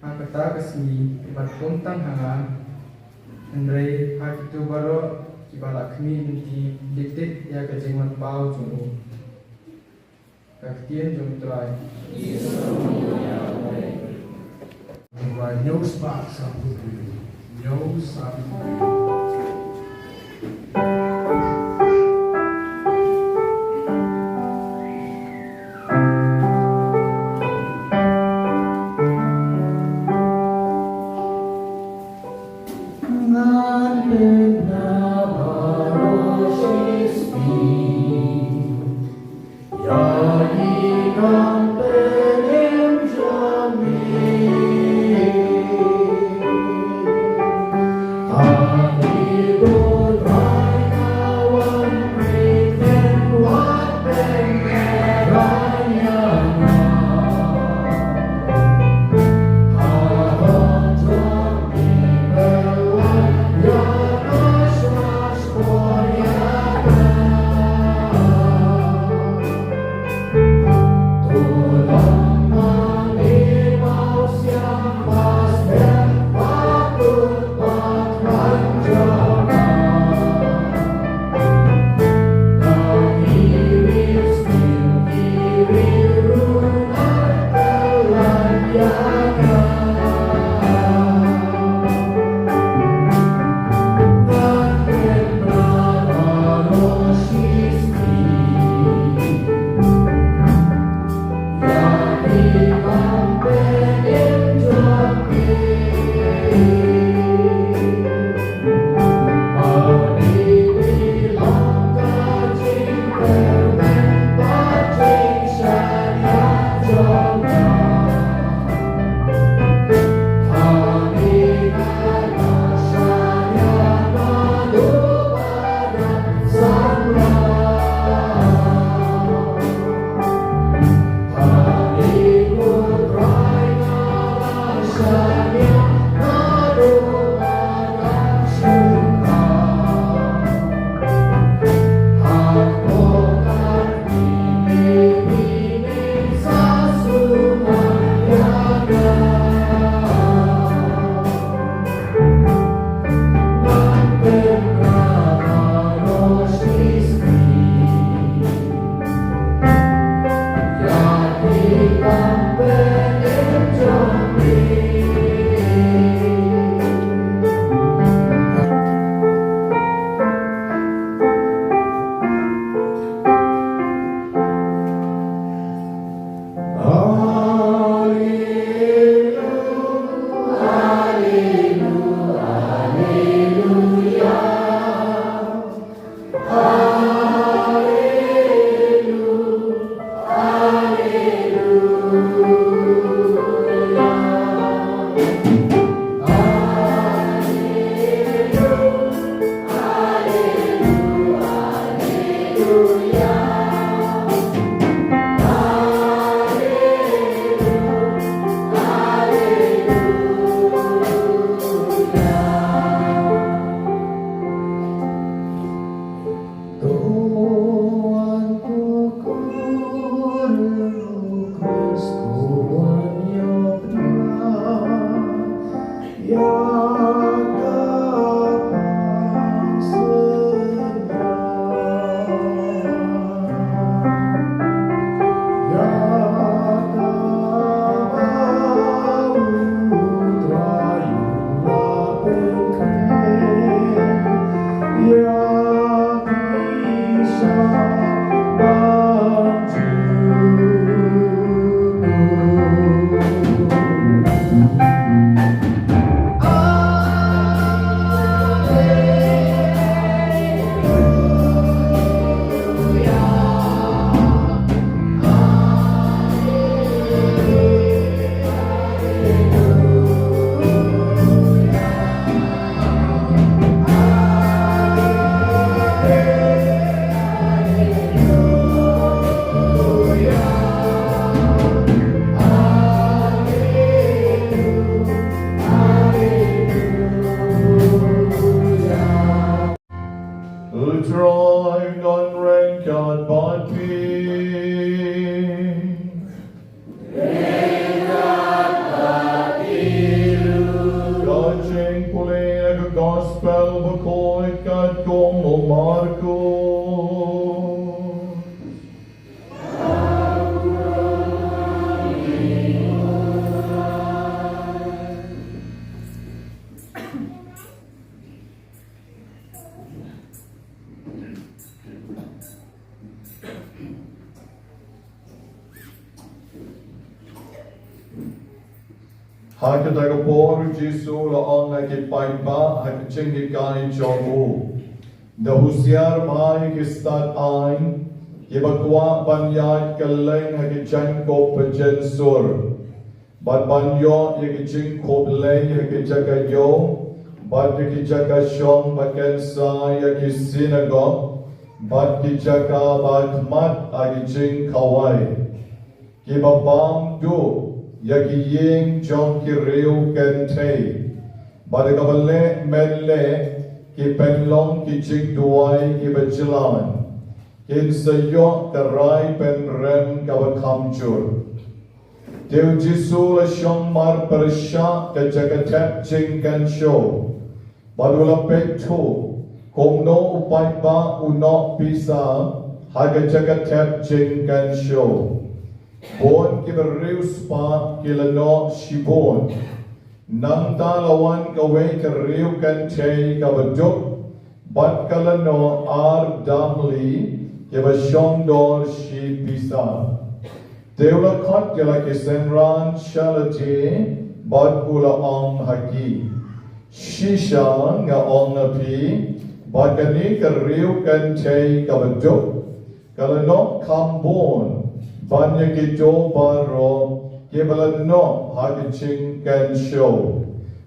ha kata ka sngi, bad ym tang ha nga, hynrei ha kito baroh kiba la khmih lynti dik dik ïa ka jingwan paw jong u. Ka ktien jong U Trai. Ba ñiew spah sa put. Ñiew sa put. U Trai u don ryngkat bad phi. Ka jingpule ka Gospel bakhuid katkum u Markos. Ha kata ka por u Jisu u la ong ha ki paidbah ha ka jinghikai jong u, da husiar bha ïa ki stad aiñ kiba kwah ban ïaid kylleng ha ki jaiñkup ba jynsur, bad ban ïoh ïa ki jingkhublei ha ki jaka ïew, bad ïa ki jaka shong ba kynsai, ïa ki synagog, bad ki jaka ba khmat ha ki jingkhawai, kiba bam duh ïa ki ïing jong ki riewkynthei, bad da kaba leh mynleh ki pynlong ki jingduwai kiba jlan, kin sa ïoh ka rai pynrem kaba kham jur. Te u Jisu u la shong marpyrshah ka jaka thep jingkynshew, bad u la pyrthuh kumno u paidbah u noh pisa ha ka jaka thep jingkynshew. Bun ki bariewspah ki la noh shibun. Nangta la wan kawei ka riewkynthei kaba duk, bad ka la noh ar damli kiba shongdor shi pisa. Te u la khot ïa la ki synran sha lade, bad u la ong ha ki, shisha nga ong ha phi, ba kane ka riewkynthei kaba duk ka la noh kham bun ban ïa kito baroh kiba la noh ha ka jingkynshew.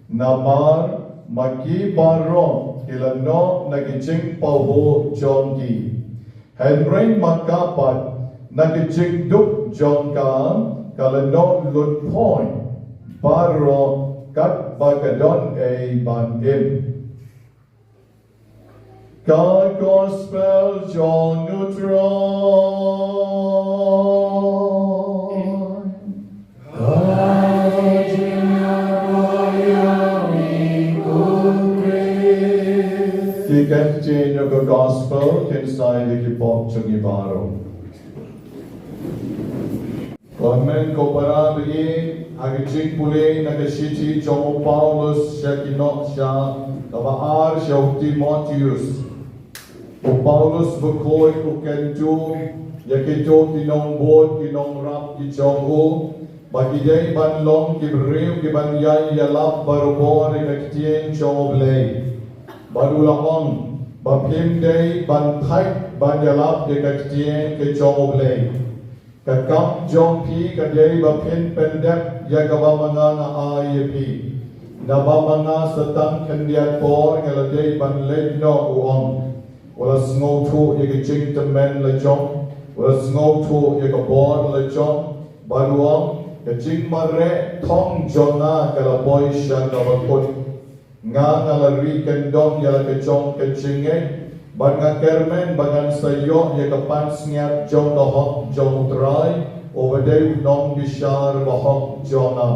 Namar ma ki baroh ki la noh na ka jingpahuh jong ki, hynrei ma ka pat, na ka jingduk jong ka, ka la noh lut poi baroh katba ka don ei ban im. Ka Gospel jong u Trai. Ki ktien jong ka Gospel kin sa ai ïa ki pop jong ngi baroh. Ko hynmen ko para ba ïeit, ha ka jingpule na ka shithi jong u Paulus sha ki nongshah, kaba ar sha u Timotheus. U Paulus bakhuid u kyntu ïa kito ki nongbud, ki nongrap ki jong u, ba ki dei ban long ki briew kiban ïai ïalap barabor ïa ka ktien jong U Blei. Bad u la ong ba phim dei ban thait ban ïalap ïa ka ktien ka jong U Blei. Ka kam jong phi ka dei ba phin pyndep ïa kaba ma nga nga ai ïa phi. Naba ma nga sa tang khyndiat por nga la dei ban leit noh, u ong. U la sngewthuh ïa ka jingtymmen la jong, u la sngewthuh ïa ka bor la jong, bad u ong, ka jingmareh thong jong nga ka la poi sha kaba kut. Nga nga la ri kyndong ïa la ka jong ka jingngeit, bad nga kyrmen ba ngan sa ïoh ïa ka pansngiat jong ka hok jong U Trai, uba dei u nongbishar bahok jong nga.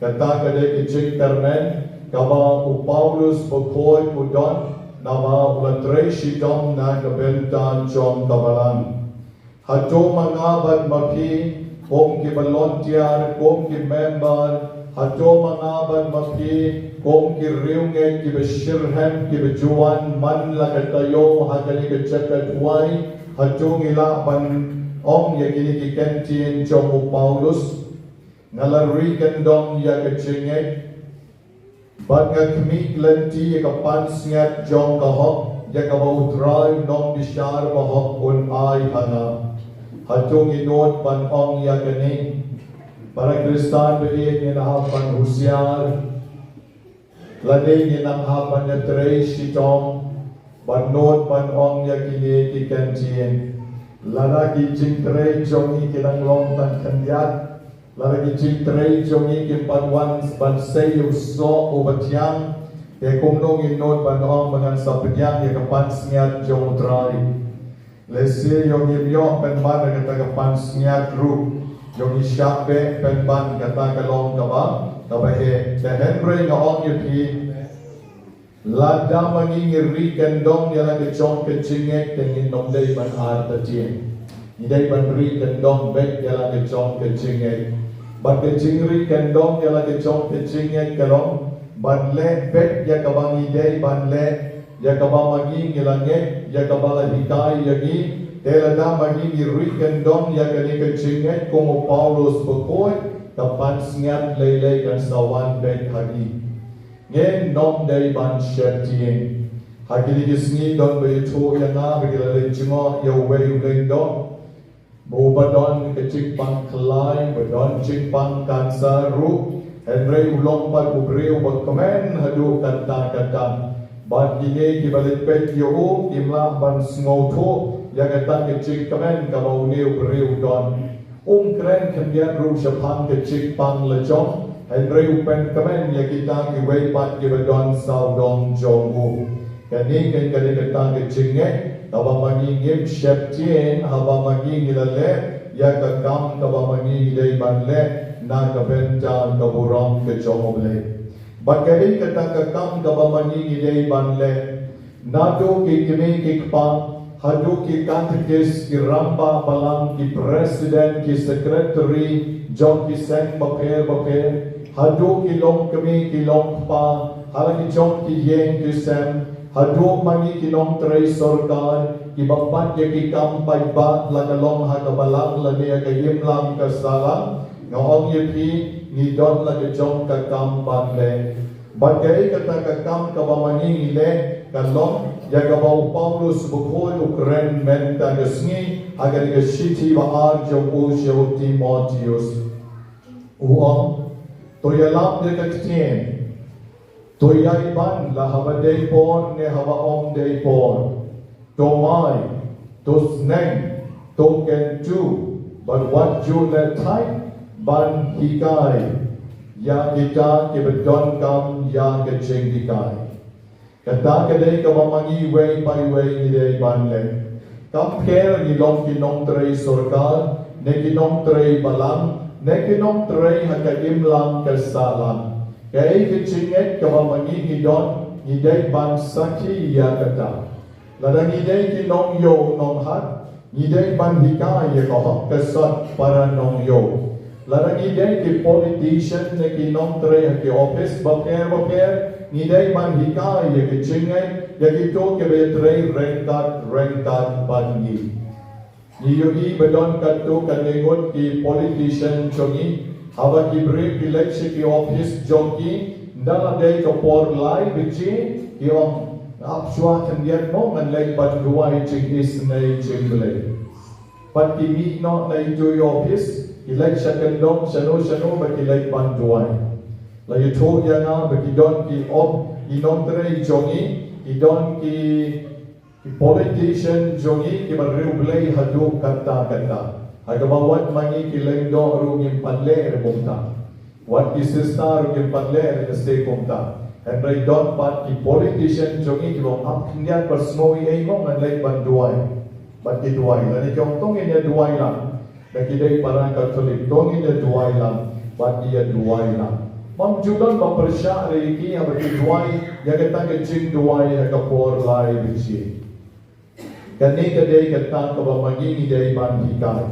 Kata ka dei ka jingkyrmen kaba u Paulus bakhuid u don, naba u la trei shitom na ka bynta jong ka Balang. Hato ma nga bad ma phi, kum ki volunteer, kum ki member, hato ma nga bad ma phi, kum ki riewngeit kiba shitrhem, kiba ju wan man la ka taïew ha kane ka jaka duwai, hato ngi lah ban ong ïa kine ki kyntien jong u Paulus? Nga la ri kyndong ïa ka jingngeit, bad nga khmih lynti ïa ka pansngiat jong ka hok, ïa kaba U Trai u nongbishar bahok un ai ha nga. Hato ngi nud ban ong ïa kane? Para Khristan ba ïeit, ngin hap ban husiar, lane ngin nang hap ban ïatrei shitom ban nud ban ong ïa kine ki kyntien. Lada ki jingtrei jong ngi ki dang long tang khyndiat, lada ki jingtrei jong ngi kim pat wan ban sei ïa u soh uba thiang, te kumno ngin nud ban ong ba ngan sa pdiang ïa ka pansngiat jong U Trai? Lehse ïoh ngim ïoh pynban kata ka pansngiat ruh, ïoh ngi shah beh pynban, kata ka long kaba, kaba heh. Te hynrei nga ong ïa phi, lada ma ngi ngi ri kyndong ïa la ka jong ka jingngeit, te ngin ym dei ban artatien. Ngi dei ban ri kyndong beit ïa la ka jong ka jingngeit. Bad ka jingri kyndong ïa la ka jong ka jingngeit ka long ban leh beit ïa kaba ngi dei ban leh, ïa kaba ma ngi ngi la ngeit, ïa kaba la hikai ïa ngi. Te lada ma ngi ngi ri kyndong ïa kane ka jingngeit kum u Paulus bakhuid, Ka pansngiat lei lei kan sa wan beit ha ngi. Ngim dei ban sheptieng. Ha kine ki sngi don ba ïathuh ïa nga ba ki la leit jngoh ïa uwei u lyngdoh ba u ba don ka jingpang khlaiñ, ba don jingpang cancer ruh. Hynrei u long pat u briew ba kmen haduh katta katta. Bad kine ki ba leit peit ïa u kim lah ban sngewthuh ïa kata ka jingkmen kaba une u briew u don. Um kren khyndiat ruh shaphang ka jingpang la jong, hynrei u pynkmen ïa kita kiwei pat kiba don sawdong jong u. Kane ka dei kata ka jingngeit kaba ma ngi ngim sheptieng haba ma ngi ngi la leh ïa ka kam kaba ma ngi ngi dei ban leh na ka bynta ka burom ka jong U Blei. Bad ka dei kata ka kam kaba ma ngi ngi dei ban leh. Naduh ki kmie ki kpa, haduh ki katekis, ki rangbah balang, ki president, ki secretary jong ki seng bapher bapher, haduh ki longkmie ki longkpa ha la ki jong ki ïing ki sem, haduh ma ngi ki nongtrei sorkar kiba bat ïa ki kam paidbah, la ka long ha ka balang lane ha ka imlang ka sahlang, nga ong ïa phi, ngi don la ka jong ka kam ban leh. Bad kaei kata ka kam kaba ma ngi ngi leh, ka long ïa kaba u Paulus bakhuid u kren mynta ka sngi ha kane ka shithi ba ar jong u sha u Timotheus. U ong, to ïalap ïa ka ktien, to ïai ban la haba dei por ne haba ym dei por. To mai, to sneng, to kyntu, bad wat ju leh thait ban hikai ïa kita kiba donkam ïa ka jinghikai. Kata ka dei kaba ma ngi iwei pa iwei ngi dei ban leh. Kam pher ngi long ki nongtrei sorkar, ne ki nongtrei balang, ne ki nongtrei ha ka imlang ka sahlang. Kaei ka jingngeit kaba ma ngi ngi don, ngi dei ban sakhi ïa kata. Lada ngi dei ki nongïoh nonghat, ngi dei ban hikai ïa ka hok ka sot para nongïoh. Lada ngi dei ki politician ne ki nongtrei ha ki office bapher bapher, ngi dei ban hikai ïa ka jingngeit ïa kito kiba ïatrei ryngkat ryngkat bad ngi. Ngi ïohi ba don katto katne ngut ki politician jong ngi, haba ki briew ki leit sha ki office jong ki, ynda la dei ka por lai baje, ki ong, nga ap shuwa khyndiat mo, ngan leit ban duwai jingisynei jong U Blei. Bad ki mih noh na itu i office, ki leit sha kyndong shano shano bad ki leit ban duwai. La ïathuh ïa nga ba ki don ki op, ki nongtrei jong ngi, ki don ki ki politician jong ngi kiba riewblei haduh katta katta. Ha kaba wat ma ngi ki lyngdoh ruh ngim pat leh re kumta. Wat ki sister ruh ngim pat leh re kumta. Hynrei don pat ki politician jong ngi kiba ap khyndiat ba sngew ei ei mo ngan leit ban duwai. Bad ki duwai. Lane ki ong to ngin ïa duwai lang. Da ki dei para Katholik, to ngin ïa duwai lang, bad ki ïa duwai lang. Ym ju don ba pyrshah re ïa ki haba ki duwai ïa kata ka jingduwai ha ka por lai baje. Kane ka dei kata kaba ma ngi ngi dei ban hikai.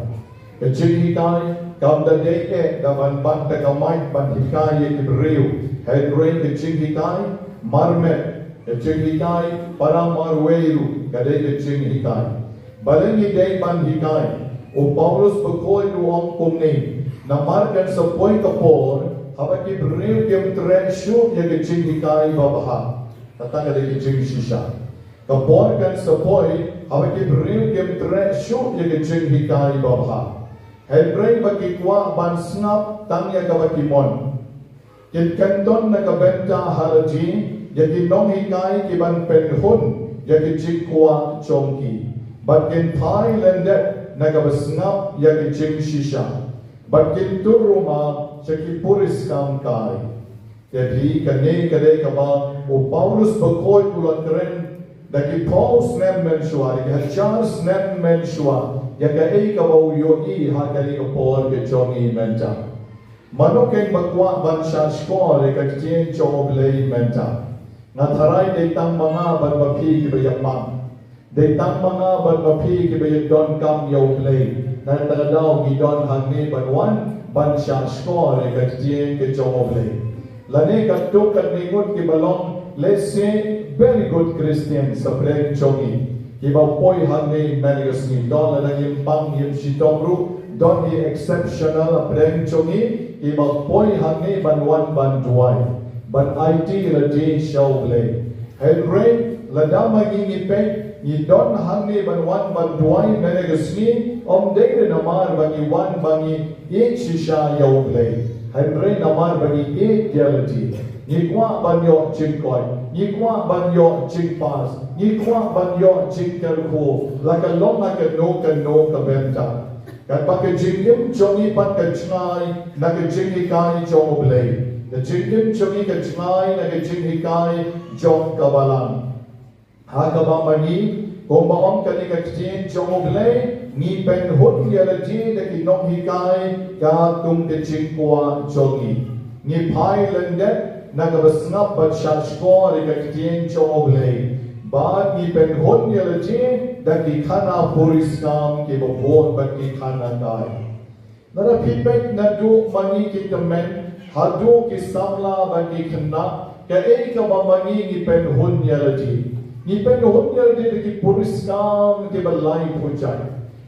Ka jinghikai kam da dei eh da ban bat da ka mic ban hikai ïa ki briew. Hynrei ka jinghikai marmet, ka jinghikai para marwei ruh ka dei ka jinghikai. Balei ngi dei ban hikai? U Paulus bakhuid u ong kumne, namar kan sa poi ka por haba ki briew kim treh shuh ïa ka jinghikai babha. Kata ka dei ka jingshisha. Ka por kan sa poi haba ki briew kim treh shuh ïa ka jinghikai babha. Hynrei ba ki kwah ban sngap tang ïa kaba ki mon. Kin kynton na ka bynta ha lade ïa ki nonghikai ki ban pynhun ïa ki jingkwah jong ki. Bad kin phai lyndet na kaba sngap ïa ki jingshisha. Bad kin tur ruma sha ki puriskam kai. Te phi, kane ka dei kaba u Paulus bakhuid u la kren da ki phew snem mynshuwa, da ki hajar snem mynshuwa, ïa kaei kaba u ïohi ha kane ka por ka jong ngi mynta. Mano kin ba kwah ban shahshkor ïa ka ktien jong U Blei mynta? Nga tharai dei tang ma nga bad ma phi kiba ïa pang. Dei tang ma nga bad ma phi kiba ïa donkam ïa U Blei. Na kata ka daw ngi don hangne ban wan ban shahshkor ïa ka ktien ka jong U Blei. Lane katto katne ngut kiba long, let's say, very good Christian hapdeng jong ngi. Kiba poi hangne mynta ka sngi, don lada ngim pang ngim shitom ruh, don ki exceptional hapdeng jong ngi, kiba poi hangne ban wan ban duwai, ban aiti lade sha U Blei. Hynrei lada ma ngi ngi peit, ngi don hangne ban wan ban duwai mynne ka sngi, ym dei re namar ba ngi wan ba ngi ïeit shisha ïa U Blei. Hynrei namar ba ngi ïeit ïa lade. Ngi kwah ban ïoh jingkoit, ngi kwah ban ïoh jingpass, ngi kwah ban ïoh jingkyrkhu, la ka long ha kano kano ka bynta. Katba ka jingim jong ngi pat ka jngai na ka jinghikai jong U Blei. Ka jingim jong ngi ka jngai na ka jinghikai jong ka Balang. Ha kaba ma ngi, kumba ong kane ka ktien jong U Blei, ngi pynhun ïa lade da ki nonghikai katkum ka jingkwah jong ngi. Ngi phai lyndet na kaba sngap bad shahshkor ïa ka ktien jong U Blei. Bad ngi pynhun ïa lade da ki khana puriskam kiba bun bad ki khana kai. Lada phi peit naduh ma ngi ki tymmen haduh ki samla bad ki khynnah, kaei kaba ma ngi ngi pynhun ïa lade? Ngi pynhun ïa lade da ki puriskam kiba lai pyrthei.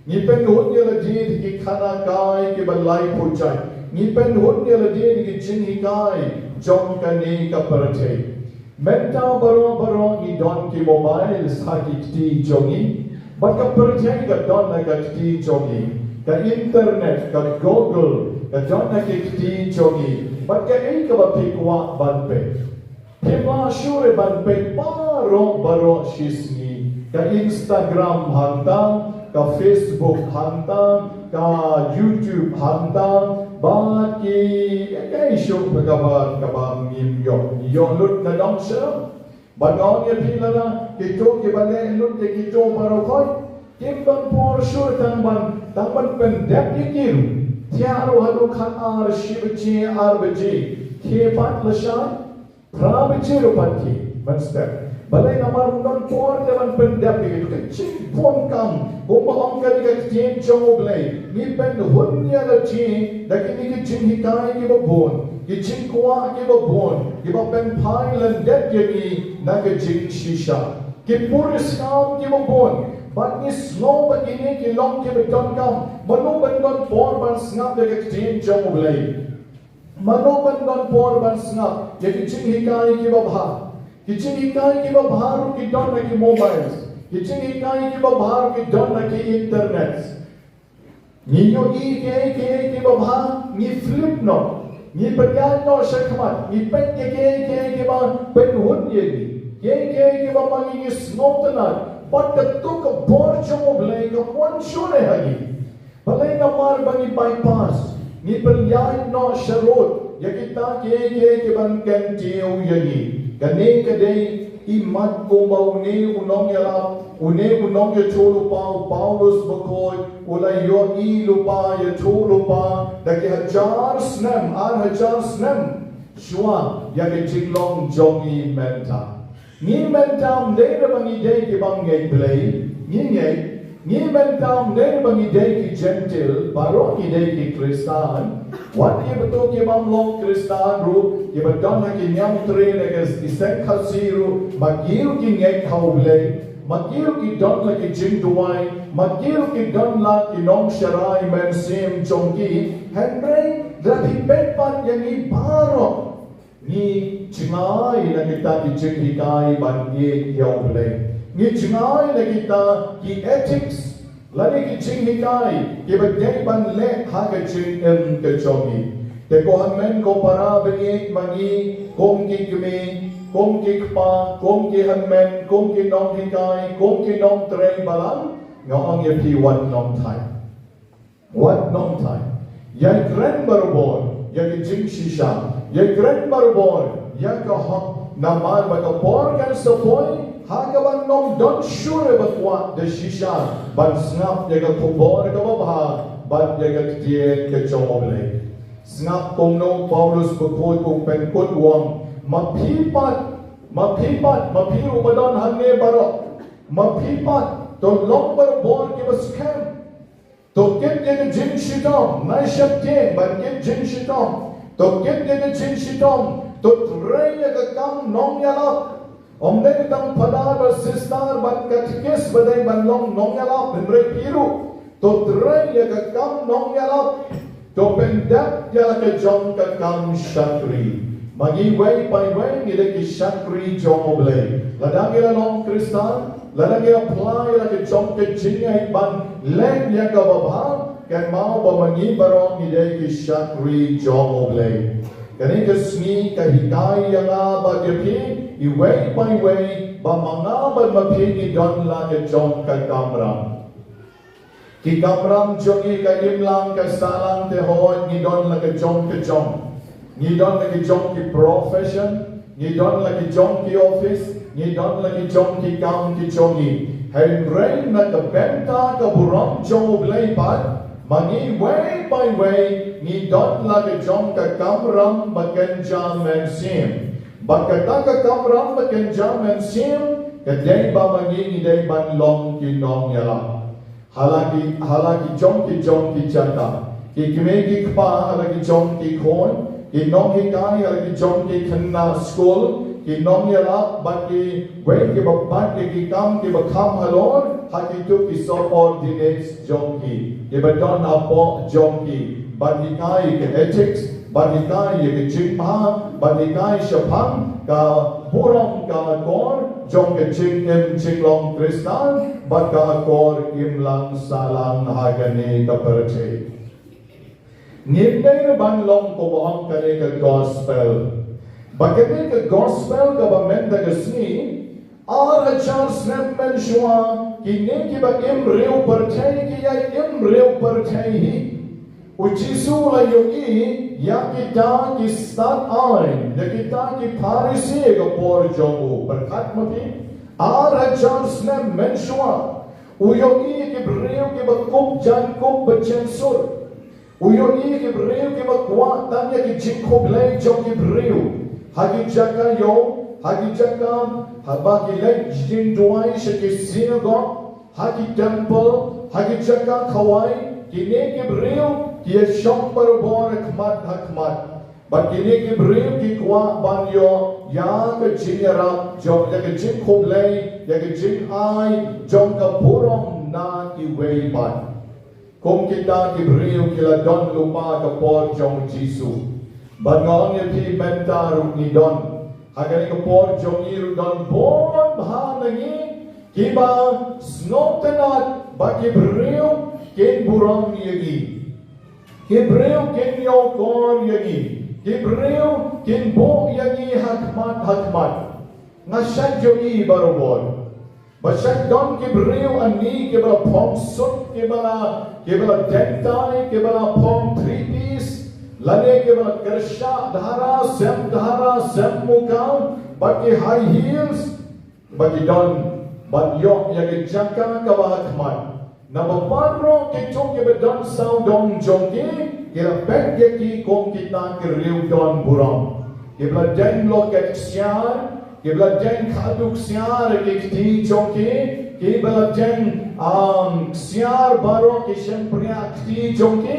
Ngi pynhun ïa lade da ki khana kai kiba lai pyrthei. Ngi pynhun ïa lade da ki jinghikai jong kane ka pyrthei. Mynta baroh baroh ngi don ki mobile ha ki kti jong ngi. Bad ka pyrthei ka don ha ka kti jong ngi. Ka internet, ka Google, ka don ha ki kti jong ngi. Bad kaei kaba phi kwah ban peit? Phi kwah shuh re ban peit baroh baroh shisngi? Ka Instagram hangta, ka Facebook hangta, ka YouTube hangta, bad ki, kaei shuh kaba, kaba ngim ïoh, ïoh lut na dong sha. Bad nga ong ïa phi lada kito kiba leh lut ïa kito baroh khoit, kim don por shuh tang ban, tang ban pyndep ïa ki ruh. Thiah ruh haduh khatar, shi baje, ar baje, khie pat lashai. Phra baje ruh pat khie, mynstep. Balei? Namar ym don por te ban pyndep ïa kito. Ka jingbun kam, kumba ong kane ka ktien jong U Blei, ngi pynhun ïa lade da kine ki jinghikai kiba bun, ki jingkwah kiba bun, kiba pynphai lyndet ïa ngi na ka jingshisha. Ki puriskam kiba bun, bad ngi sngew ba kine ki long kiba donkam. Mano ban don por ban sngap ïa ka ktien jong U Blei? Mano ban don por ban sngap ïa ki jinghikai kiba bha? Ki jinghikai kiba bha ruh ki don ha ki mobiles. Ki jinghikai kiba bha ruh ki don ha ki internet. Ngi ïohi kiei kiei kiba bha, ngi flip noh. Ngi pynïaid noh shakhmat, ngi peit ïa kiei kiei kiba pynhun ïa ngi. Kiei kiei kiba ma ngi ngi sngewtynnat. Bad kato ka bor jong U Blei kam wan shuh ne ha ngi. Balei? Namar ba ngi bypass, ngi pynïaid noh sharud ïa kita kiei kiei kiban kyntiew ïa ngi. Kane ka dei i mat kumba une u nongïalap, une u nongïathuhlypa u Paulus Bakhuid, u la ïohi lypa, ïathuh lypa da ki hajar snem, ar hajar snem shuwa ïa ka jinglong jong ngi mynta. Ngi mynta ym dei re ba ngi dei ki bym ngeit Blei, ngi ngeit. Ngi mynta ym dei re ba ngi dei ki Jentil, baroh ngi dei ki Khristan. Wat kiba to ki bym long Khristan ruh, kiba don ha ki niam tre ne ki seng Khasi ruh, ma ki ruh ki ngeit ha U Blei, ma ki ruh ki don la ki jingduwai, ma ki ruh ki don la ki nongsharai mynsiem jong ki. Hynrei lada phi peit pat ïa ngi baroh, ngi jngai na kita ki jinghikai ban ïeit ïa U Blei. Ngi jngai na kita ki ethics lane ki jinghikai kiba dei ban leh ha ka jingim ka jong ngi. Te ko hynmen ko para baieit, ma ngi kum ki kmie, kum ki kpa, kum ki hynmen, kum ki nonghikai, kum ki nongtrei balang, nga ong ïa phi, wat nongthait. Wat nongthait. Ïakren barabor ïa ka jingshisha. Ïakren barabor ïa ka hok. Namar ba ka por kan sa poi ha kaba ngim don shuh re ba kwah da shisha ban sngap ïa ka khubor kaba bha bad ïa ka ktien ka jong U Blei. Sngap kumno Paulus Bakhuid u pynkut u ong, ma phi pat, ma phi pat, ma phi ruh ba don hangne baroh, ma phi pat to long barabor kiba skhem. To kit ïa ka jingshitom, nai sheptieng ban kit jingshitom. To kit ïa ka jingshitom, to trei ïa ka kam nongïalap. Ym dei tang phadar bad sister bad katekis ba dei ban long nongïalap, hynrei phi ruh to trei ïa ka kam nongïalap. To pyndep ïa la ka jong ka kam shakri. Ma ngi wei pa wei ngi dei ki shakri jong U Blei. Lada ngi la long Khristan, lada ngi la phla ïa la ka jong ka jingngeit ban leh ïa kaba bha, kynmaw ba ma ngi baroh ngi dei ki shakri jong U Blei. Kane ka sngi ka hikai ïa nga bad ïa phi, iwei pa iwei, ba ma nga bad ma phi ngi don la ka jong ka kamram. Ki kamram jong ngi ka imlang ka sahlang te hooid ngi don la ka jong ka jong. Ngi don la ki jong ki profession, ngi don la ki jong ki office, ngi don la ki jong ki kam ki jong ngi. Hynrei na ka bynta ka burom jong U Blei pat, ma ngi wei pa wei ngi don la ka jong ka kamram ba kynja mynsiem. Bad kata ka kamram ba kynja mynsiem ka dei ba ma ngi ngi dei ban long ki nongïalap. Ha la ki, ha la ki jong ki jong ki jaka. Ki kmie ki kpa ha la ki jong ki khun, ki nonghikai ha la ki jong ki khynnah skul, ki nongïalap bad kiwei kiba bat ïa ki kam kiba kham halor, ha kito ki subordinates jong ki, kiba don hapoh jong ki, ban hikai ïa ka ethics, ban hikai ïa ka jingbha, ban hikai shaphang ka burom ka akor jong ka jingim jinglong Khristan bad ka akor imlang sahlang ha kane ka pyrthei. Ngim dei ruh ban long kumba ong kane ka gospel. Ba kane ka gospel kaba mynta ka sngi, ar hajar snem mynshuwa, kine kiba im briew pyrthei ki ïai im briew pyrthei hi. U Jisu u la ïohi ïa kita ki stad aiñ, ïa kita ki Pharisi ha ka por jong u. Pyrkhat ma phi, ar hajar snem mynshuwa, u ïohi ïa ki briew kiba kup jaiñ kup ba jaiñ sur. U ïohi ïa ki briew kiba kwah tang ïa ki jingkhublei jong ki briew. Ha ki jaka ïew, ha ki jaka, haba ki leit jingduwai sha ki synagogue, ha ki temple, ha ki jaka khawai, kine ki briew ki ïashong barabor ha khmat ha khmat. Bad kine ki briew ki kwah ban ïoh ïa ka jingïarap jong, ïa ka jingkhublei, ïa ka jingai jong ka burom na kiwei pat. Kum kita ki briew ki la don lypa ka por jong u Jisu. Bad nga ong ïa phi mynta ruh ngi don. Ha kane ka por jong ngi ruh don bun bha na ngi kiba sngewtynnat ba ki briew kin burom ïa ngi. Ki briew kin ïoh kor ïa ngi. Ki briew kin buh ïa ngi ha khmat ha khmat. Nga shait ïohi barabor. Ba shait don ki briew ani kiba la phong sut, kiba la, kiba la deng tai, kiba la phong three piece, lane kiba la kyrshah dhara, sem dhara, sem muka, bad ki high heels, bad ki don, bad ïoh ïa ki jaka kaba ha khmat. Naba baroh kito kiba don sawdong jong ki, ki la peit ïa ki kum kita ki riew don burom. Kiba la deng locket ksiar, kiba la deng khadduh ksiar ha ki kti jong ki, kiba la deng, um, ksiar baroh ki shympriah kti jong ki.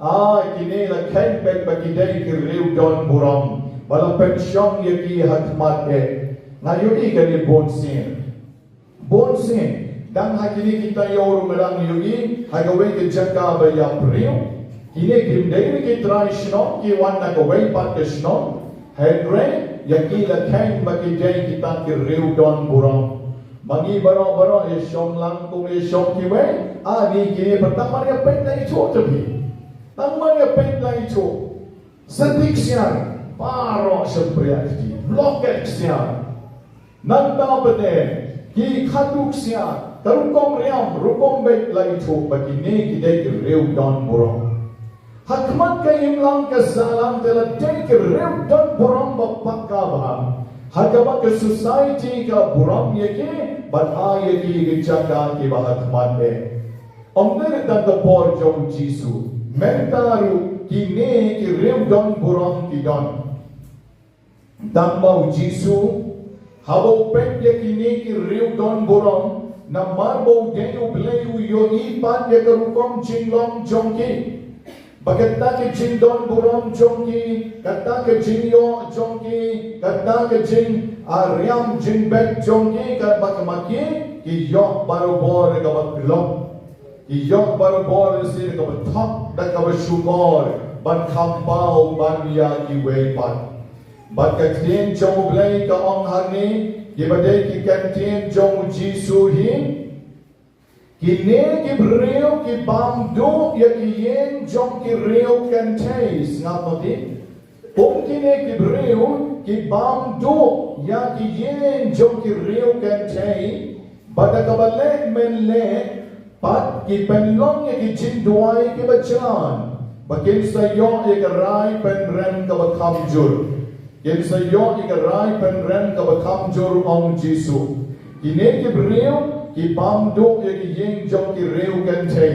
Ah, kine la kheiñ beit ba ki dei ki riew don burom. Ba la pynshong ïa ki ha khmat eh. Nga ïohi kane bun sien. Bun sien, dang ha kine kita ïew ruh nga dang ïohi, ha kawei ka jaka ba ïap briew. Kine kim dei ruh ki trai shnong, ki wan na kawei pat ka shnong. Hynrei ïa ki la kheiñ ba ki dei kita ki riew don burom. Ma ngi baroh baroh ïa shong lang kum ïa shong kiwei. Ani kine pat tang mar ïa peit la ithuh te phi. Tang mar ïa peit la ithuh. Sati ksiar, baroh shympriah kti, locket ksiar. Nangta pat eh, ki khadduh ksiar, ka rukom riam, rukom beit la ithuh ba kine ki dei ki riew don burom. Ha khmat ka imlang ka sahlang te la dei ki riew don burom ba paka bha. Ha kaba ka society ka burom ïa ki, bad ai ïa ki ki jaka kiba ha khmat eh. Ym dei tang ka por jong u Jisu, mynta ruh kine ki riew don burom ki don. Tangba u Jisu, haba u peit ïa kine ki riew don burom, namar ba u dei U Blei u ïohi pat ïa ka rukom jinglong jong ki. Ba kata ka jingdon burom jong ki, kata ka jingïoh jong ki, kata ka jing, ah, riam jingbeit jong ki, kaba ka ma ki, ki ïoh barabor kaba khlong. Ki ïoh barabor shisha da kaba thok da kaba shukor ban kham paw ban ïa kiwei pat. Bad ka ktien jong U Blei ka ong hangne, kiba dei ki kyntien jong U Jisu hi. Kine ki briew ki bam duh ïa ki ïing jong ki riew kynthei, sngap mati. Kum kine ki briew ki bam duh ïa ki ïing jong ki riew kynthei, bad da kaba leh men leh pat ki pynlong ïa ki jingduwai kiba jlan, ba kin sa ïoh ïa ka rai pynrem kaba kham jur. Kin sa ïoh ïa ka rai pynrem kaba kham jur, ong Jisu. Kine ki briew ki bam duh ïa ki ïing jong ki riew kynthei.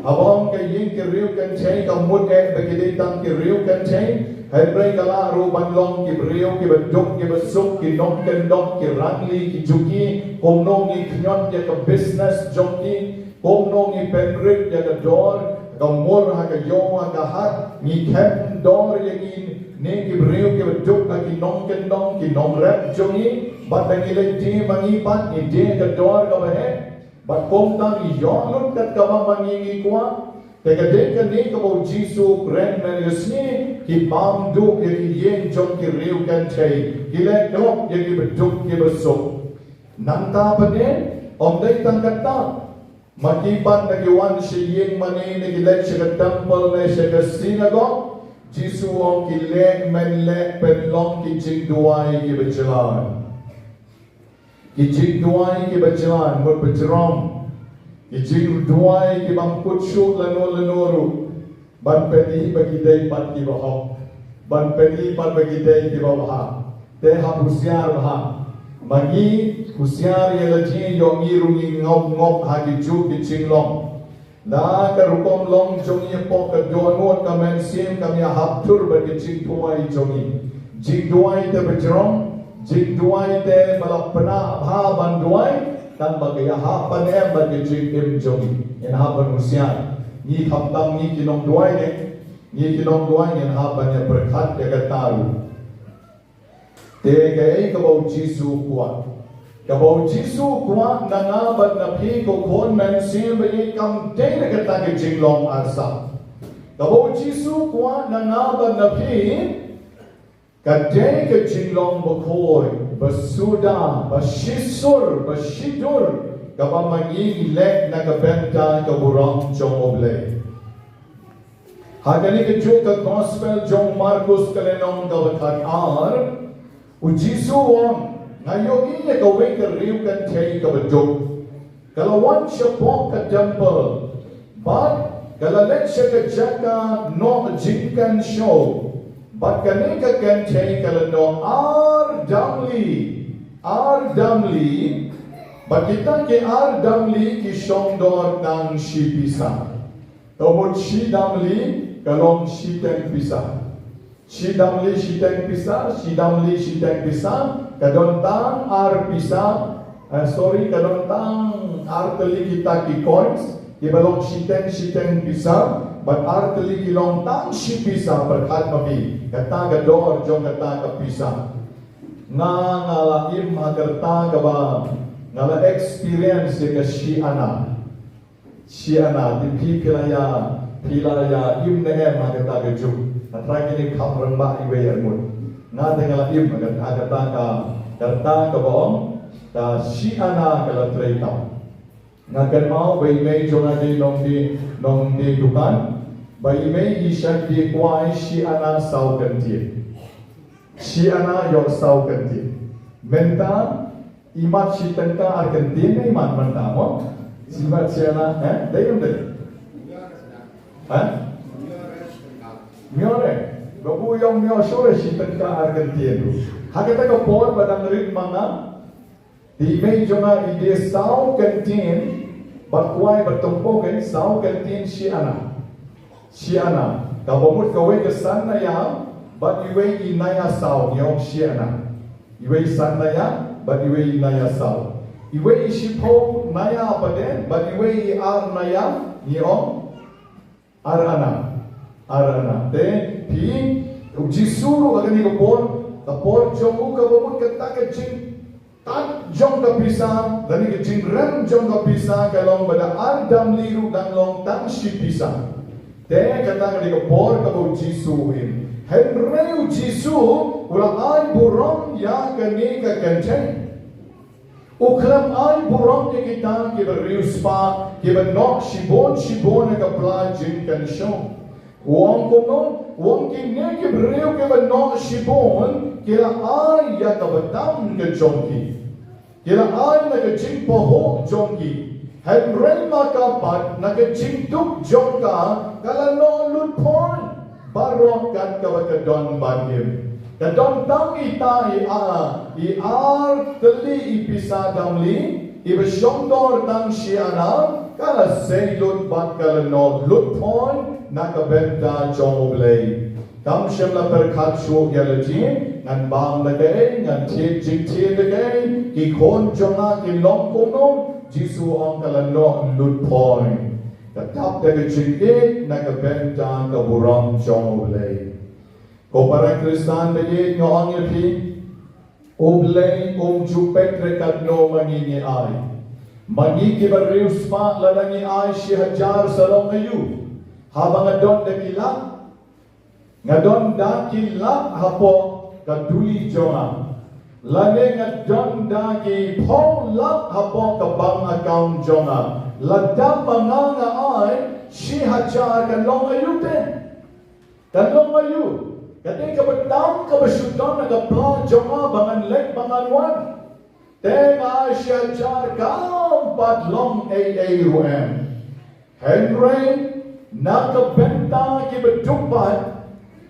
Haba ong ka ïing ki riew kynthei, ka mut eh ba ki dei tang ki riew kynthei, hynrei ka lah ruh ban long ki briew kiba duk kiba suk, ki nongkyndong, ki rangli, ki juki, kumno ngi khñiot ïa ka business jong ki, kumno ngi pynrit ïa ka dor, ka mur ha ka ïew ha ka hat, ngi khem dor ïa kine ki briew kiba duk ha ki nongkyndong, ki nongrep jong ngi, bad da ngi leit die ma ngi pat, ngi die ka dor kaba heh, bad kumta ngi ïoh lut kat kaba ma ngi ngi kwah. Te ka dei kane kaba U Jisu u kren mynne ka sngi, ki bam duh ïa ki ïing jong ki riew kynthei, ki leh klop ïa kiba duk kiba suk. Nangta pat ne, ym dei tang kata, ma ki pat da ki wan sha ïing mane, ne ki leit sha ka temple ne sha ka synagogue, Jisu u ong ki leh men leh pynlong ki jingduwai kiba jlan. Ki jingduwai kiba jlan, mut ba jrong. Ki jingduwai ki bym kut shuh lano lano ruh. Ban pyni ba ki dei pat kiba hok. Ban pyni pat ba ki dei kiba bha. Te hap husiar bha. Ma ngi husiar ïa la jong ngi ruh, ngi ngop ngop ha kijuh ki jinglong. Na ka rukom long jong ngi hapoh ka dohnud ka mynsiem, kam ïahap tur bad ka jingduwai jong ngi. Jingduwai te ba jrong, jingduwai te ba la pynah bha ban duwai, tang ba ka ïahap ban em bad ka jingim jong ngi. Ngin hap ban husiar. Ngi khamtam ngi ki nongduwai ne, ngi ki nongduwai ngin hap ban ïa pyrkhat ïa kata ruh. Te kaei kaba u Jisu u kwah? Kaba u Jisu u kwah na nga bad na phi ko khun mynsiem ba ïeit kam dei na kata ka jinglong arsap. Kaba u Jisu u kwah na nga bad na phi ka dei ka jinglong bakhuid, basuda, bashisur, bashidur, kaba ma ngi ngi leh na ka bynta ka burom jong U Blei. Ha kane kajuh ka gospel jong u Markus ka lynnong kaba khatar, u Jisu u ong, nga ïohi ïa kawei ka riew kynthei kaba duk. Ka la wan shapoh ka temple, bad ka la leit sha ka jaka noh jingkynshew. Bad kane ka kynthei ka la noh ar damli, ar damli, bad kita ki ar damli ki shong dor tang shi pisa. Ka mut shi damli ka long shiteng pisa. Shi damli shiteng pisa, shi damli shiteng pisa, ka don tang ar pisa, eh, sorry, ka don tang ar tylli kita ki coins, kiba long shiteng shiteng pisa, bad ar tylli ki long tang shi pisa, pyrkhat ma phi, kata ka dor jong kata ka pisa. Nga, nga la im ha kata kaba, nga la experience ïa ka shi ana. Shi ana, te phi phi la ïa, phi la ïa im ne em ha kata kajuh. Nga trai kine kham rangbah iwei ar ngut. Nga te nga la im ha kata, ha kata ka, kata kaba ong, ka shi ana ka la trei tam. Nga kynmaw ba i mei jong nga dei nongdie, nongdie dukan. Ba i mei i shah die kwai shi ana saw kyntien. Shi ana ïoh saw kyntien. Mynta, imat shi tyngka ar kyntien ne imat mynta mo? Imat shi ana, eh? Dei ym dei? Eh? Miore. Ba u ïong mior shuh re shi tyngka ar kyntien. Ha kata ka por ba dang rit ma nga, te i mei jong nga i die saw kyntien, bad kwai bad tympok, eh, saw kyntien shi ana. Shi ana. Kaba mut kawei ka san naya, bad iwei i naya saw, ngi ong shi ana. Iwei san naya, bad iwei i naya saw. Iwei i shiphew naya pat de, bad iwei i ar naya, ngi ong ar ana. Ar ana. Te, phi, u Jisu ruh ha kane ka por, ka por jong u kaba mut kata ka jing Jong ka pisa, lane ka jingrem jong ka pisa ka long ba da ar damli ruh dang long tang shi pisa. Te kata ka dei ka por kaba u Jisu u im. Hynrei u Jisu u la ai burom ïa kane ka kynthei. U khlem ai burom ïa kita kiba riewspah, kiba noh shibun shibun ha ka pla jingkynshew. U ong kumno? U ong kine ki briew kiba noh shibun ki la ai ïa kaba tam ka jong ki. Ki la ai na ka jingpahuh jong ki. Hynrei ma ka pat na ka jingduk jong ka, ka la noh lut poi baroh kat kaba ka don ban im. Ka don tang ita i a, i ar tylli i pisa damli, iba shongdor tang shi ana, ka la sei lut bad ka la noh lut poi na ka bynta jong U Blei. Kam shym la pyrkhat shuh ïa lade, ngan bam da kaei, ngan thied jingthied da kaei, ki khun jong nga kin long kumno, Jisu u ong ka la noh lut poi. Ka dap da ka jingïeit na ka bynta ka burom jong U Blei. Ko para Khristan ba ïeit, nga ong ïa phi, U Blei um ju peit re katno ma ngi ngi ai. Ma ngi kiba riewspah lada ngi ai shi hajar sa long aïu. Haba nga don da ki lak, nga don da ki lak hapoh ka duli jong nga. Lane nga don da ki phew lak hapoh ka bank account jong nga. Lada ma nga nga ai shi hajar, kan long aïu te? Kan long aïu? Ka dei kaba tam kaba shu don ha ka pla jong nga ba ngan leit ba ngan wan. Te nga ai shi hajar kam pat long ei ei ruh em. Hynrei na ka bynta kiba duk pat,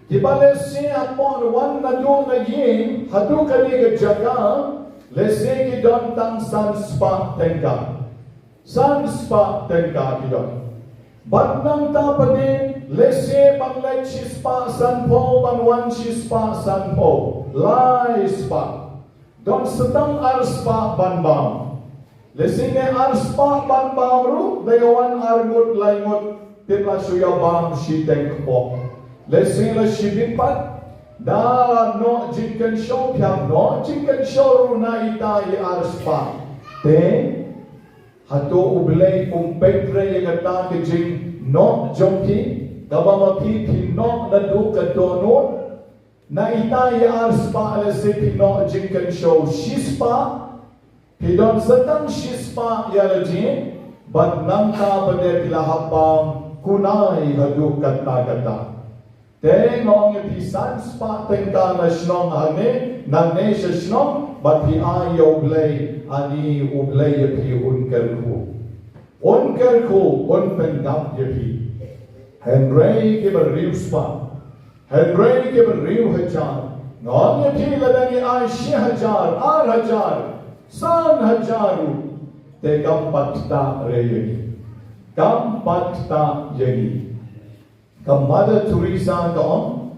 kiba lehse hapoh wan naduh na ïing haduh kane ka jaka, lehse ki don tang san spah tyngka. San spah tyngka ki don. Bad nangta pat de, lehse ban leit shi spah sanphew, ban wan shi spah sanphew, lai spah. Don sa tang ar spah ban bam. Lehse ne ar spah ban bam ruh, da ïa wan ar ngut lai ngut, tip la shu ïa bam shiteng kpoh. Lehse la shibit pat, da noh jingkynshew, phi hap noh jingkynshew ruh na ita i ar spah. Te, hato U Blei um peit re ïa kata ka jingnoh jong phi, kaba ma phi phi noh naduh ka dohnud? Na ita i ar spah lehse phi noh jingkynshew shi spah, phi don sa tang shi spah ïa lade, bad nangta pat de phi la hap bam kunai haduh katta katta. Te nga ong ïa phi, san spah tyngka na shnong hangne, nangne sha shnong, bad phi ai ïa U Blei, ani U Blei ïa phi un kyrkhu. Un kyrkhu, un pyndap ïa phi. Hynrei kiba riewspah, hynrei kiba riew hajar, nga ong ïa phi, lada ngi ai shi hajar, ar hajar, san hajar ruh, te kam pat ktah re ïa ngi. Kam pat ktah ïa ngi. Ka Mother Teresa ka ong,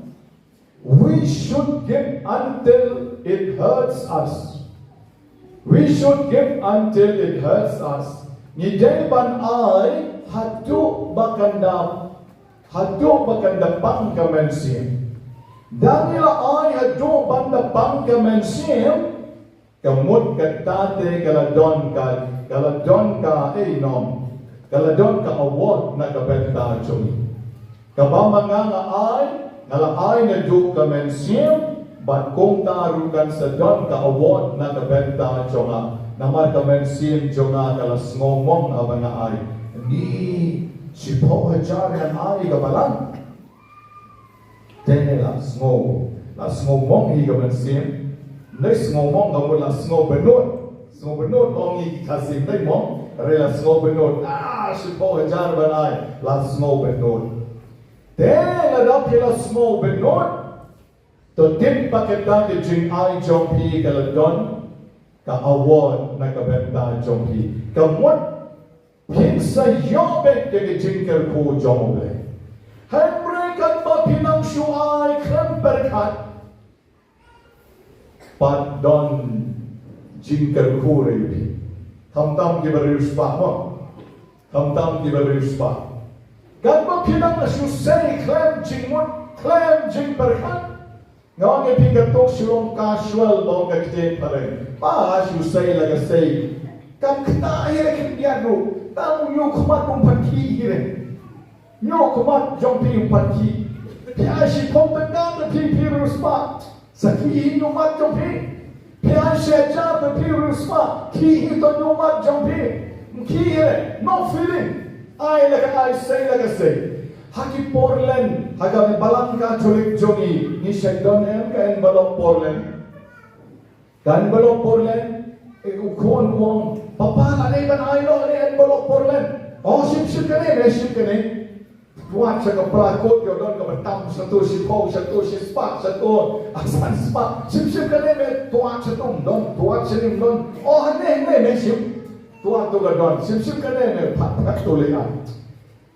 "We should give until it hurts us. We should give until it hurts us." Ngi dei ban ai haduh ba kan da, haduh ba kan da pang ka mynsiem. Lada ngi la ai haduh ban da pang ka mynsiem, ka mut kata te ka la don ka, ka la don ka, eh, nom, ka la don ka award na ka bynta jong ngi. Kaba ma nga nga ai, nga la ai naduh ka mynsiem, bad kumta ruh kan sa don ka award na ka bynta jong nga. Namar ka mynsiem jong nga ka la sngewmong haba nga ai. Ni shiphew hajar ngan ai ka balang. Te la sngew, la sngewmong hi ka mynsiem. Ym dei sngewmong, ka mut la sngewbynnud. Sngewbynnud ong hi ki Khasi, ym dei mong, hynrei la sngewbynnud. Ah, shiphew hajar ban ai, la sngewbynnud. Te lada phi la sngewbynnud, to tip ba kata ka jingai jong phi ka la don ka award na ka bynta jong phi. Ka mut phin sa ïoh beit ïa ka jingkyrkhu jong U Blei. Hynrei katba phi nang shu ai khlem pyrkhat, pat don jingkyrkhu re ïa phi. Khamtam kiba riewspah mo. Khamtam kiba riewspah. Katba phi nang shu sei khlem jingmut, khlem jingpyrkhat, Nga ong ïa phi, kato shu long casual ba ong ka ktien phareng. Ba shu sei la ka sei. Kam ktah hi re khyndiat ruh. Tang u ñiuh khmat um pat khih hi re. Ñiuh khmat jong phi um pat khih. Phi ai shiphew tyngka te phi, phi riewspah. Sa khih hi ñiuh khmat jong phi. Phi ai shi hajar te phi riewspah. Khih hi to ñiuh khmat jong phi. Ym khih hi re. No feeling. Ai la ka ai, sei la ka sei. Ha ki por len, ha ka balang Katholik jong ngi, ngi shait don em ka envelope por len. Ka envelope por len, eh, u khun u ong, "Papa, nga dei ban ai noh kane envelope por len." "Oh, shim, shim kane, me shim kane." Tuat sha ka pra kot, ïoh don kaba tam, shatu shiphew, shatu shispah, shatu, ah, san spah. "Shim, shim kane, me." Tuat shatu, ym don, tuat shane, ym don. "Oh, hangne, hangne, me shim." Tuat tu ka don, "Shim, shim kane, me." Phat, phat tu lei ai.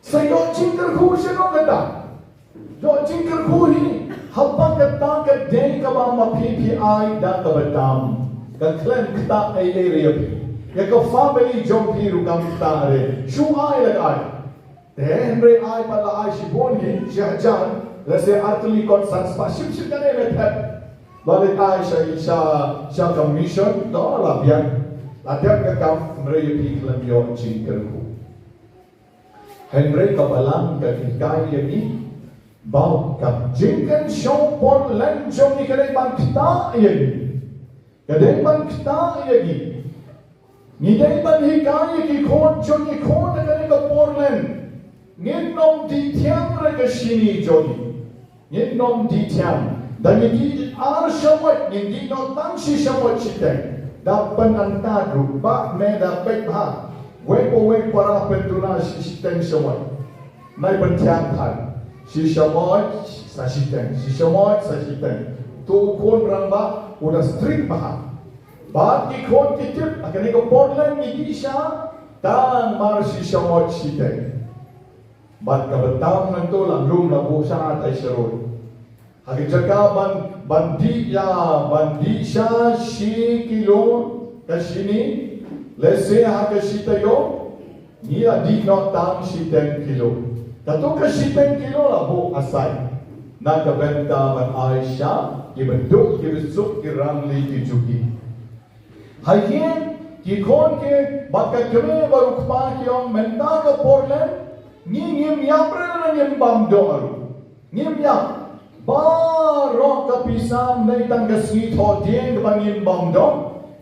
Sa ïoh jingkyrkhu shano kata? Ïoh jingkyrkhu hi haba kata ka dei kaba ma phi phi ai da kaba tam. Ka khlem ktah ei ei re ïa phi. Ïa ka family jong phi ruh kam ktah re. Shu ai la ka ai. Te hynrei ai pat la ai shibun hi, shi hajar, lehse ar tylli kot san spah, shim shim kane me phet. Ba leit ai sha, sha, sha ka mission, to la biang. La dep ka kam, hynrei ïa phi khlem ïoh jingkyrkhu. Hynrei ka balang ka hikai ïa ngi ba ka jingkynshew por len jong ngi ka dei ban ktah ïa ngi. Ka dei ban ktah ïa ngi. Ngi dei ban hikai ïa ki khun jong ngi, khun, ha kane ka por len ngin ym dih thiang re ka shini jong ngi. Ngin ym dih thiang. Da ngi dih ar shamoit, ngin dih noh tang shi shamoit shiteng. Da pynangnud ruh, ba me da peit bha. Wei pa wei para pyntuna shi shiteng shamoit. Nai pynthiang than. Shi shamoit sa shiteng, shi shamoit sa shiteng. Tu khun rangbah u da strict bha. Bad ki khun ki tip, ha kane ka por len ngi dih sha tang mar shi shamoit shiteng. Bad kaba tam nangta la lum la buh sha tai sharud. Ha ka jaka ban, ban dih ïa, ban dih sha shi kilo ka shini, lehse ha ka shi taïew, ngi la dih noh tang shiteng kilo. Kato ka shiteng kilo la buh aside na ka bynta ban ai sha kiba duk, kiba suk, ki rangli, ki juki. Ha ïing ki khun ki bad ka kmie bad u kpa ki ong, mynta ka por len ngi ngim ïap re, ngim bam doh ruh. Ngim ïap. Baroh ka pisa ym dei tang ka sngi thoh dieng kaba ngim bam doh.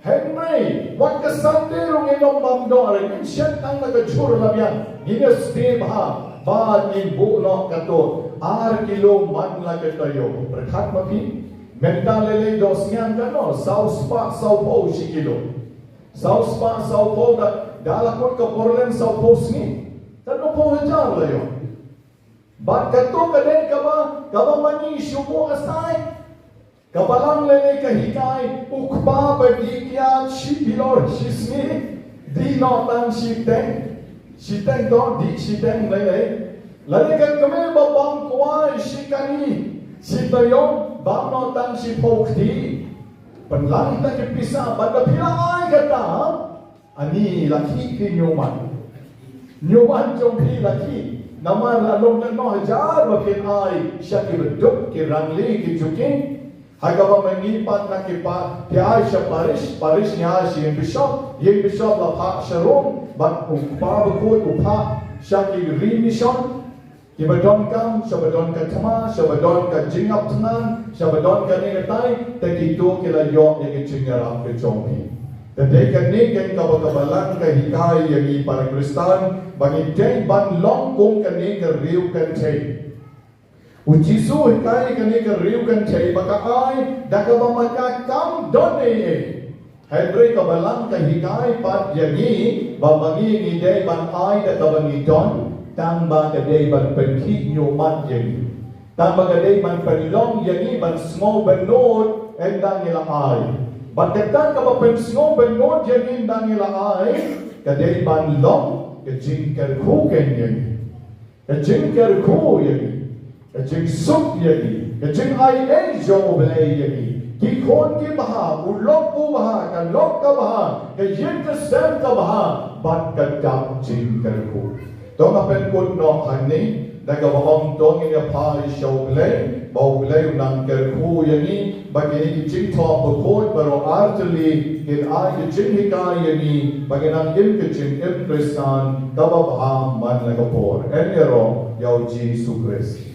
Hynrei wat ka Sunday ruh ngin ym bam doh re, ngin shet tang na ka jhur la biang. Ngin ïasdie bha bad ngin buh noh kato ar kilo man la ka taïew. Pyrkhat ma phi. Mynta lei lei dohsngiang katno, saw spah saw phew shi kilo. Saw spah saw phew da, da la kut ka por len saw phew sngi. Katno phew hajar la ïoh. Bad kato ka dei kaba, kaba ma ngi shu buh aside. Ka balang lei lei ka hikai, u kpa ba dih kiad shi kilo shi sngi, dih noh tang shiteng. Shiteng to, dih shiteng lei lei. Lane ka kmie ba bam kwai shi kani shi taïew, bam noh tang shiphew kti. Pynlang tang ki pisa, bad da phi la ai kata, ani la khih phi, ñiuman. Ñiuman jong phi la khih. Namar la long katno hajar ba phin ai sha kiba duk, ki rangli, ki juki. Ha kaba ma ngi pat na ki pa, phi ai sha parish, parish ngi ai sha ïing bishop, ïing bishop la phah sha Rome, bad u kpa bakhuid u phah sha ki ri mission. Kiba donkam, sha ba don ka thma, sha ba don ka jingïap thngan, sha ba don kane katai, te kito ki la ïoh ïa ka jingïarap ka jong phi. Te dei kane keiñ kaba ka balang ka hikai ïa ngi para Khristan, ba ngi dei ban long kum kane ka riew kynthei. U Jisu hikai kane ka riew kynthei ba ka ai da kaba ma ka kam don ei ei. Hynrei ka balang ka hikai pat ïa ngi ba ma ngi ngi dei ban ai da kaba ngi don, tang ba ka dei ban pynkhih ñiumat ïa ngi. Tang ba ka dei ban pynlong ïa ngi ban sngew bynnud ynda ngi la ai. Bad kata kaba pynsngew bynnud ïa ngi ynda ngi la ai, ka dei ban long ka jingkyrkhu keiñ ïa ngi. Ka jingkyrkhu ïa ngi, ka jingsuk ïa ngi, ka jingai ei jong U Blei ïa ngi. Ki khun ki bha, u lok u bha, ka lok ka bha, ka ïing ka sem ka bha, bad ka dap jingkyrkhu. To nga pynkut noh hangne, Da kaba ong to ngin ïa phai sha U Blei, ba U Blei un nang kyrkhu ïa ngi, ba kine ki jingthoh bakhuid baroh artylli kin ai ki jinghikai ïa ngi, ba ngin nang im ka jingim Khristan kaba bha man la ka por. Yn ïaroh ïa U Jisu Khrist.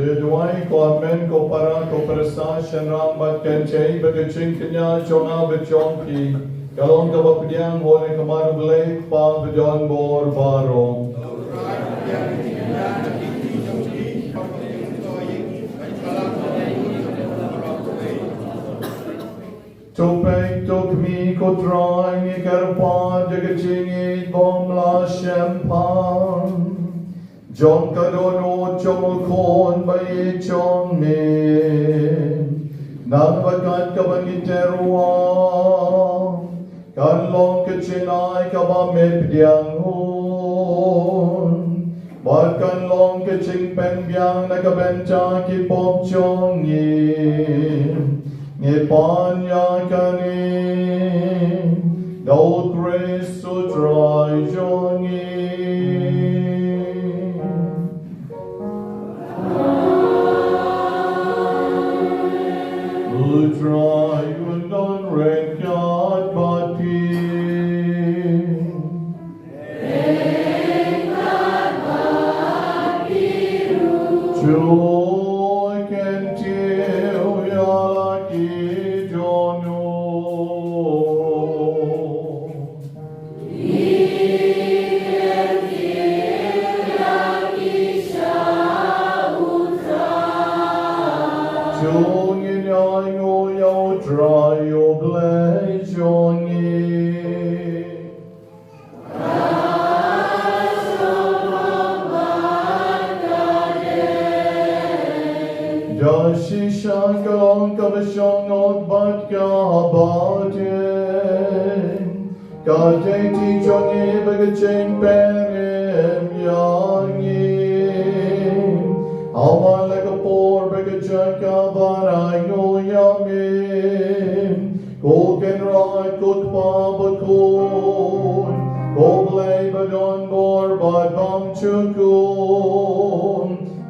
Te duwai ko hynmen, ko para, ko pyrsa, shynrang bad kynthei, ba ka jingkñia jong nga bad jong phi ka long kaba pdiang ha U Blei Kpa badonbor baroh. To peit, to khmih, ko Trai, ngi kyrpad ïa ka jingïeit bymlah shemphang jong ka dohnud jong U Khun ba ïeit jong me. Naba kat kaba ngi tyrwa kan long ka jingai kaba me pdiang hun, bad kan long ka jingpynbiang na ka bynta ki pop jong ngi. Ngi pan ïa kane da U Khrist U Trai jong ngi. U Trai un don ryngkat bad phi. To kyntiew ïa la ki dohnud. To ngin ainguh ïa U Trai U Blei jong ngi. Da shisha ka long kaba shong noh bad kaba dei. Ka dei ti jong ngi bad ka jingpynim ïa ngi. Haba la ka por bad ka jaka ban ainguh ïa me, ko Kynrad, ko Kpa bakhuid, ko Blei badonbor bad bymjukut,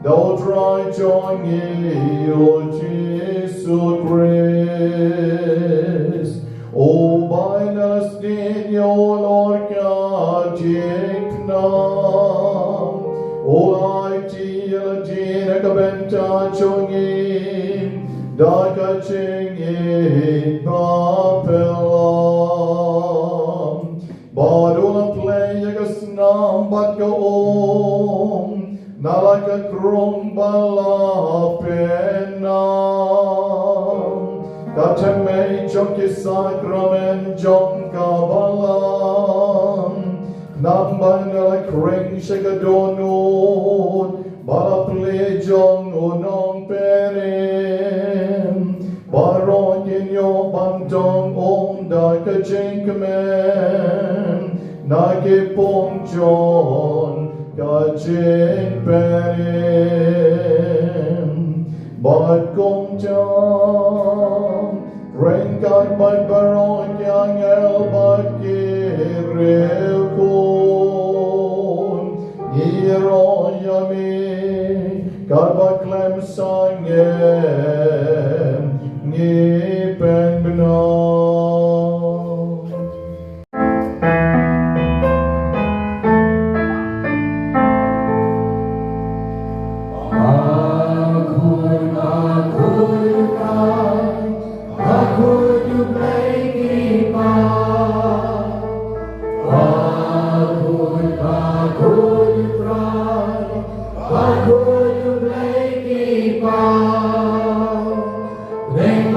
da U Trai jong ngi U Jisu Khrist. U bai na sdien ïa u halor ka jingpynang, u la aiti ïa lade na ka bynta jong ngi da ka jingïeit baphylliew. Bad u la plie ïa ka snam bad ka um na la ka krung ba la pynang, ka thymmei jong ki sakramen jong ka balang. Namar ba la khring sha ka dohnud ba la plie jong u Nongpynim, baroh kin ïoh ban tong um da ka jingkmen na ki pung jong ka jingpynim. Bad kumta ryngkat bad baroh ki angel bad ki riewkhuid, ngi ïaroh ïa me katba khlem sangeh ngi pynbna.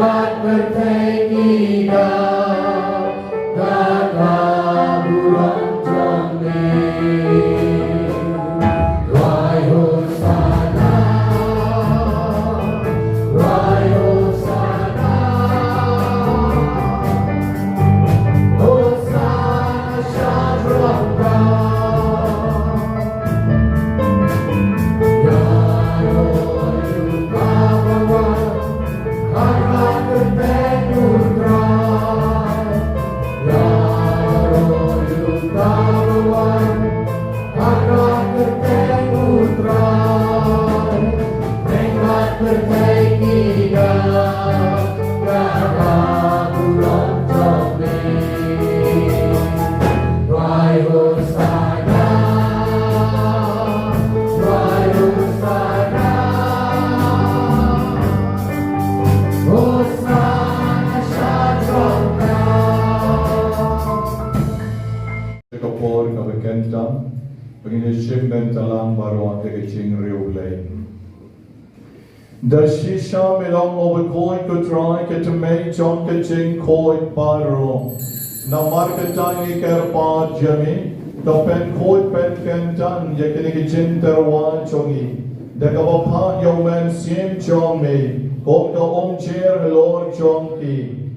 Bad pyrthei ki da ka ka burom jong me. Wai Hosanna, wai Hosanna. Da shisha me long, O bakhuid ko Trai, ka tmei jong ka jingkhuid baroh. Namar kata ngi kyrpad ïa me, to pynkhuid pynkyntang ïa kine ki jingtyrwa jong ngi da kaba phah ïa u Mynsiem jong me kum ka umjer halor jong ki,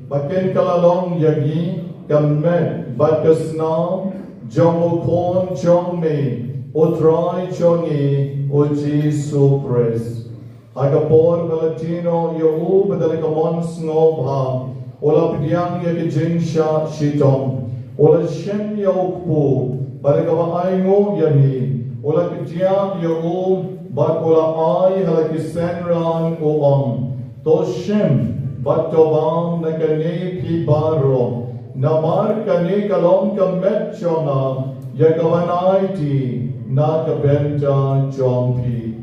ba kin kylla long ïa ngi ka met bad ka snam jong u Khun jong me, u Trai jong ngi, u Jisu Khrist. Ha ka por ba la die noh ïa u, bad da la ka mon sngewbha u la pdiang ïa ka jingshah shitom, u la shim ïa u kpu, bad da kaba ainguh ïa ngi, u la kdiah ïa u, bad u la ai ha la ki synran, u ong: To shim bad to bam na kane phi baroh, namar kane ka long ka met jong nga, ïa kaban aiti na ka bynta jong phi.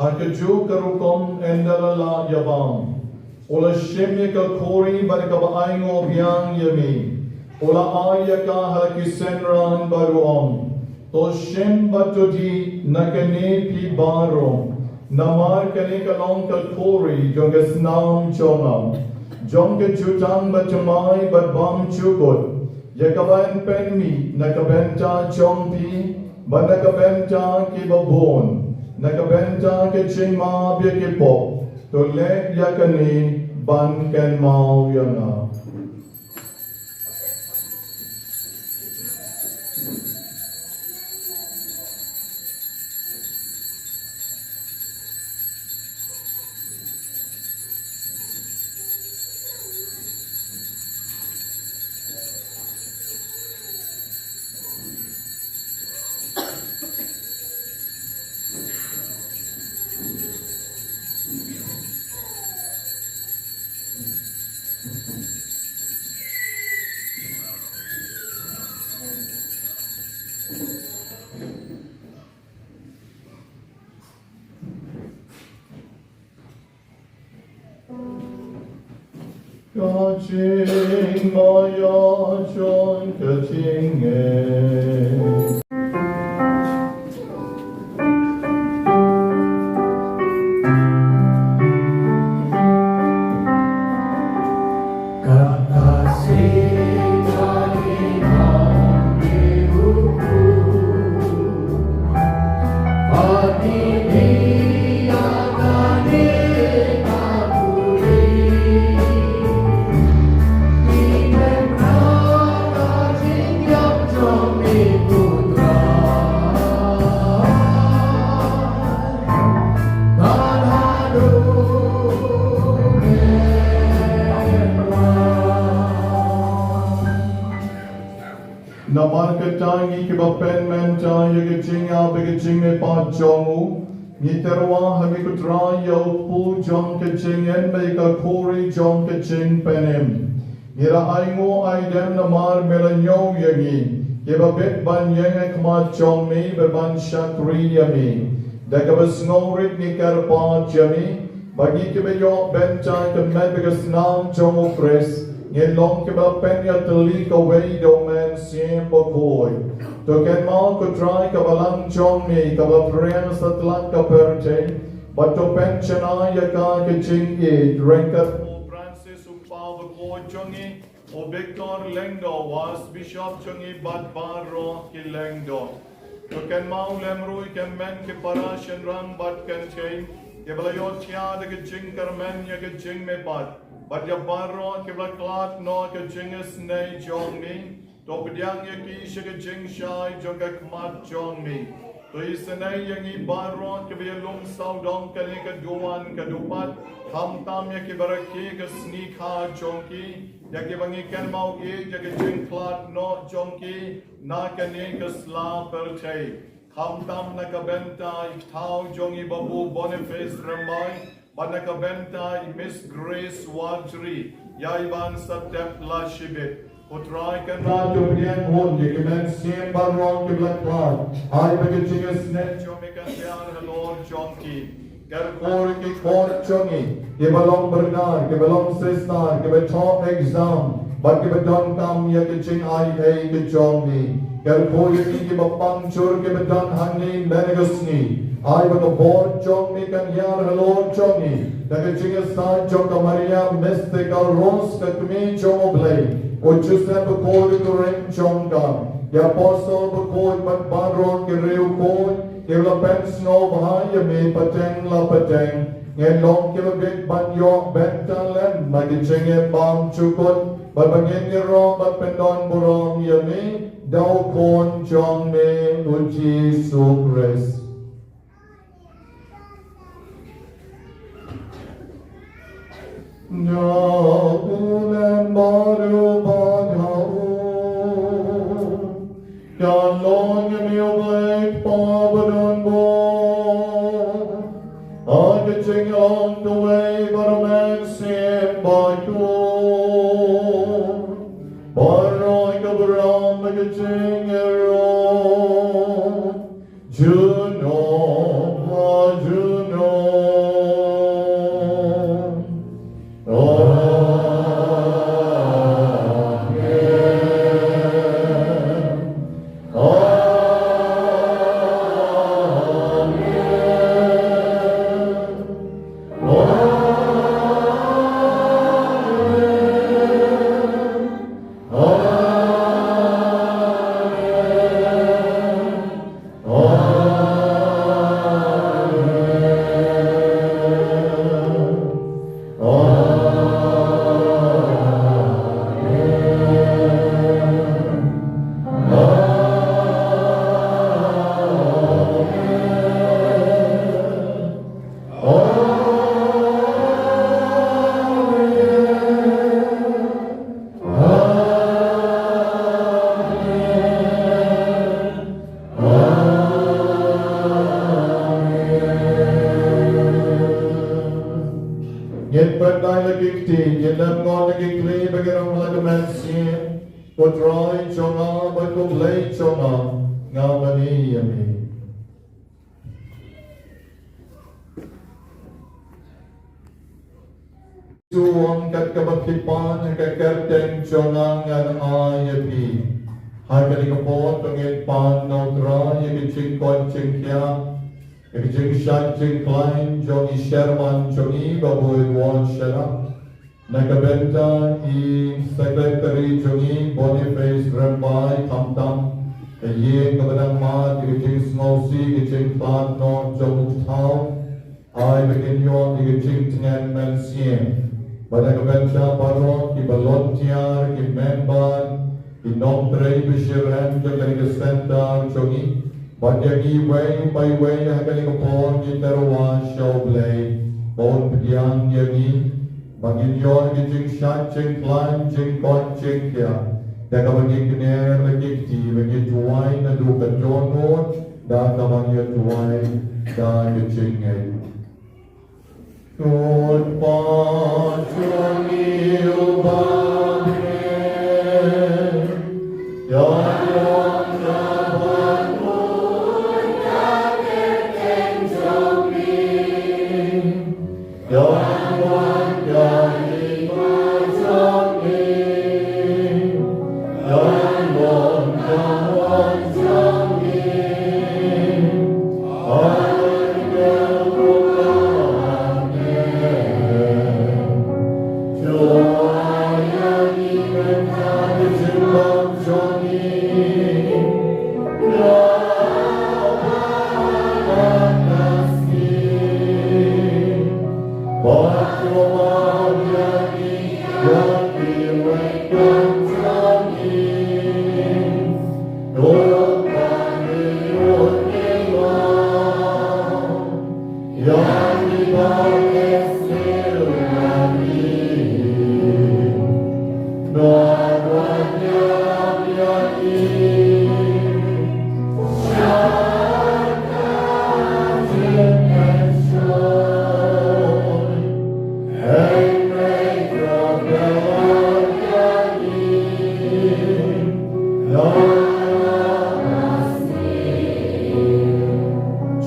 Ha kajuh ka rukom, ynda la lah ïa bam, u la shim ïa ka khuri bad da kaba ainguh biang ïa me, u la ai ïa ka ha la ki synran bad u ong: To shim bad to dih na kane phi baroh, namar kane ka long ka khuri jong ka snam jong nga, jong ka jutang bathymmai bad bymjukut, ïa kaban pynmih na ka bynta jong phi bad na ka bynta kiba bun, na ka bynta ka jingmap ïa ki pop. To leh ïa kane ban kynmaw ïa nga. Ka jingmaïa jong ka jingngeit. Namar kata ngi kiba pynmynta ïa ka jingïap bad ka jingmihpat jong u, ngi tyrwa ha me ko Trai ïa u kpu jong ka jingim bad ïa ka khuri jong ka jingpynim. Ngi la ainguh aidem namar me la ñiew ïa ngi kiba bit ban ïeng ha khmat jong me bad ban shakri ïa me. Da kaba sngewrit ngi kyrpad ïa me ba ngi kiba ïoh bynta ïa ka met bad ka snam jong u Khrist ngin long kiba pynïatylli kawei da u Mynsiem Bakhuid. To kynmaw ko Trai ka balang jong me kaba pyrshang satlak ka pyrthei, bad to pynshna ïa ka ka jingïeit ryngkat u Pope Francis u Kpa Bakhuid jong ngi, u Victor Lyngdoh, u Archbishop jong ngi bad baroh ki lyngdoh. To kynmaw lem ruh ïa ki hynmen ki para shynrang bad kynthei kiba la ïohthiah da ka jingkyrmen ïa ka jingmihpat, bad ïa baroh kiba la khlad noh ka jingisynei jong me. To pdiang ïa ki sha ka jingshai jong ka khmat jong me. To isynei ïa ngi baroh kiba ïalum sawdong kane ka duwan ka dupat, khamtam ïa kiba rakhe ka sngi kha jong ki, ïa kiba ngi kynmaw ïa ka jingkhlad noh jong ki na kane ka sla pyrthei. Khamtam na ka bynta i kthaw jong i Babu Boniface Rymbai, bad na ka bynta i Miss Grace Warjri, ïa i ban sa tep la shibit. Ko Trai, kynmaw to pdiang hun ïa ki mynsiem baroh kiba la khlad. Ai ba ka jingisynei jong me kan hiar halor jong ki. Kyrkhu ïa ki khun jong ngi kiba long briew, kiba long sister, kiba thoh exam bad kiba donkam ïa ka jingai ei ka jong me. Kyrkhu ïa ki kiba pang jur, kiba don hangne mynne ka sngi. Ai ba ka bor jong me kan hiar halor jong ngi da ka jingïasaid jong ka Maria Mystical Rose, ka Kmie jong U Blei, u Joseph bakhuid, u kyrteng jong ka, ki Apostol bakhuid bad baroh ki riewkhuid kiba la pynsngewbha ïa me pateng la pateng. Ngin long kiba bit ban ïoh bynta lem na ki jingim bymjukut, bad ba ngin ïaroh bad pyndonburom ïa me da u Khun jong me u Jisu Khrist. Na u lem baroh ba ha u, ka long ïa me U Blei Kpa badonbor, ha ka jinglong kawei bad ha ka mynsiem bakhuid, baroh ka burom bad ka jingïaroh, junom ha junom. Amen. Amen. Amen. Amen. Amen. Amen. Amen. Amen. Amen. Amen. Ngin pynlait la ki kti, ngin lem ngon la ki kti, ba ngin ong la ka mynsiem: Ko Trai jong nga bad ko Blei jong nga, nga mane ïa me. To ong kat kaba phi pan, ha ka kyrteng jong nga ngan ai ïa phi. Ha kane ka por to ngin pan, ko Trai, ïa ka jingkoit jingkhiah, ïa ka jingshait jingkhlaiñ jong i chairman jong ngi, Babu Edward Shylla. Na ka bynta i secretary jong ngi, Boniface Rymbai, khamtam ka ïing kaba dang mad ïa ka jingsngewsih, ka jingkhlad noh jong u kthaw. Ai ba kin ïoh ïa ka jingtngen mynsiem. Bad na ka bynta baroh ki volunteer, ki member, ki nongtrei ba shitrhem jong kane ka centre jong ngi, bad ïa ngi iwei pa iwei ha kane ka por ngi tyrwa sha U Blei ba un pdiang ïa ngi, ba ngin ïoh ïa ka jingshait jingkhlaiñ, jingkoit jingkhiah, da kaba ngi kner la ki kti, ba ngi duwai naduh ka dohnud, da kaba ngi duwai da ka jingngeit. Ko Kpa jong ngi uba ha bneng, ïa kyrkhu ïa ka kyrteng jong me. Ïa ka mon ka ri ka jong me. Ïa ka mon ka mon jong me.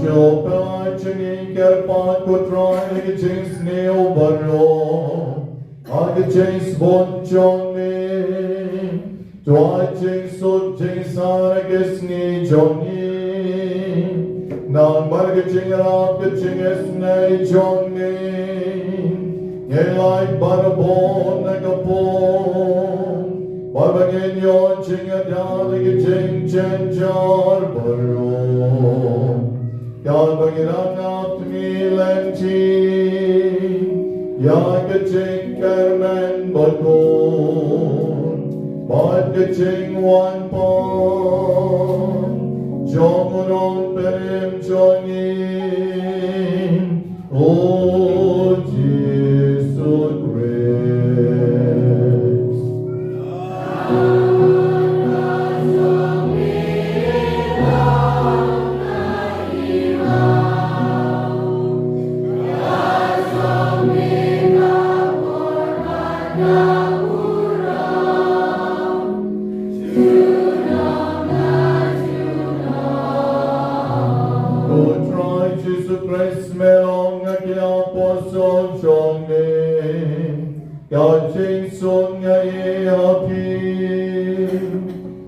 Jong ngi kyrpad ko Trai ha ka jingsniew baroh, ha ka jingsbun jong ngi, to ai jingsuk jingsaiñ ha ka sngi jong ngi. Namar ka jingïarap ka jingisynei jong ngi, ngin lait barabor na ka pung, bad ba ngin ïoh jingïada na ka jingjynjar baroh. Ïa ba ngi dang ap tmier lynti ïa ka jingkyrmen bakhuid bad ka jingwan pat jong u Nongpynim jong ngi, u Jisu Khrist. Ko Trai Jisu Khrist, me long ha ki apostol jong me, ka jingsuk nga ai ha phi,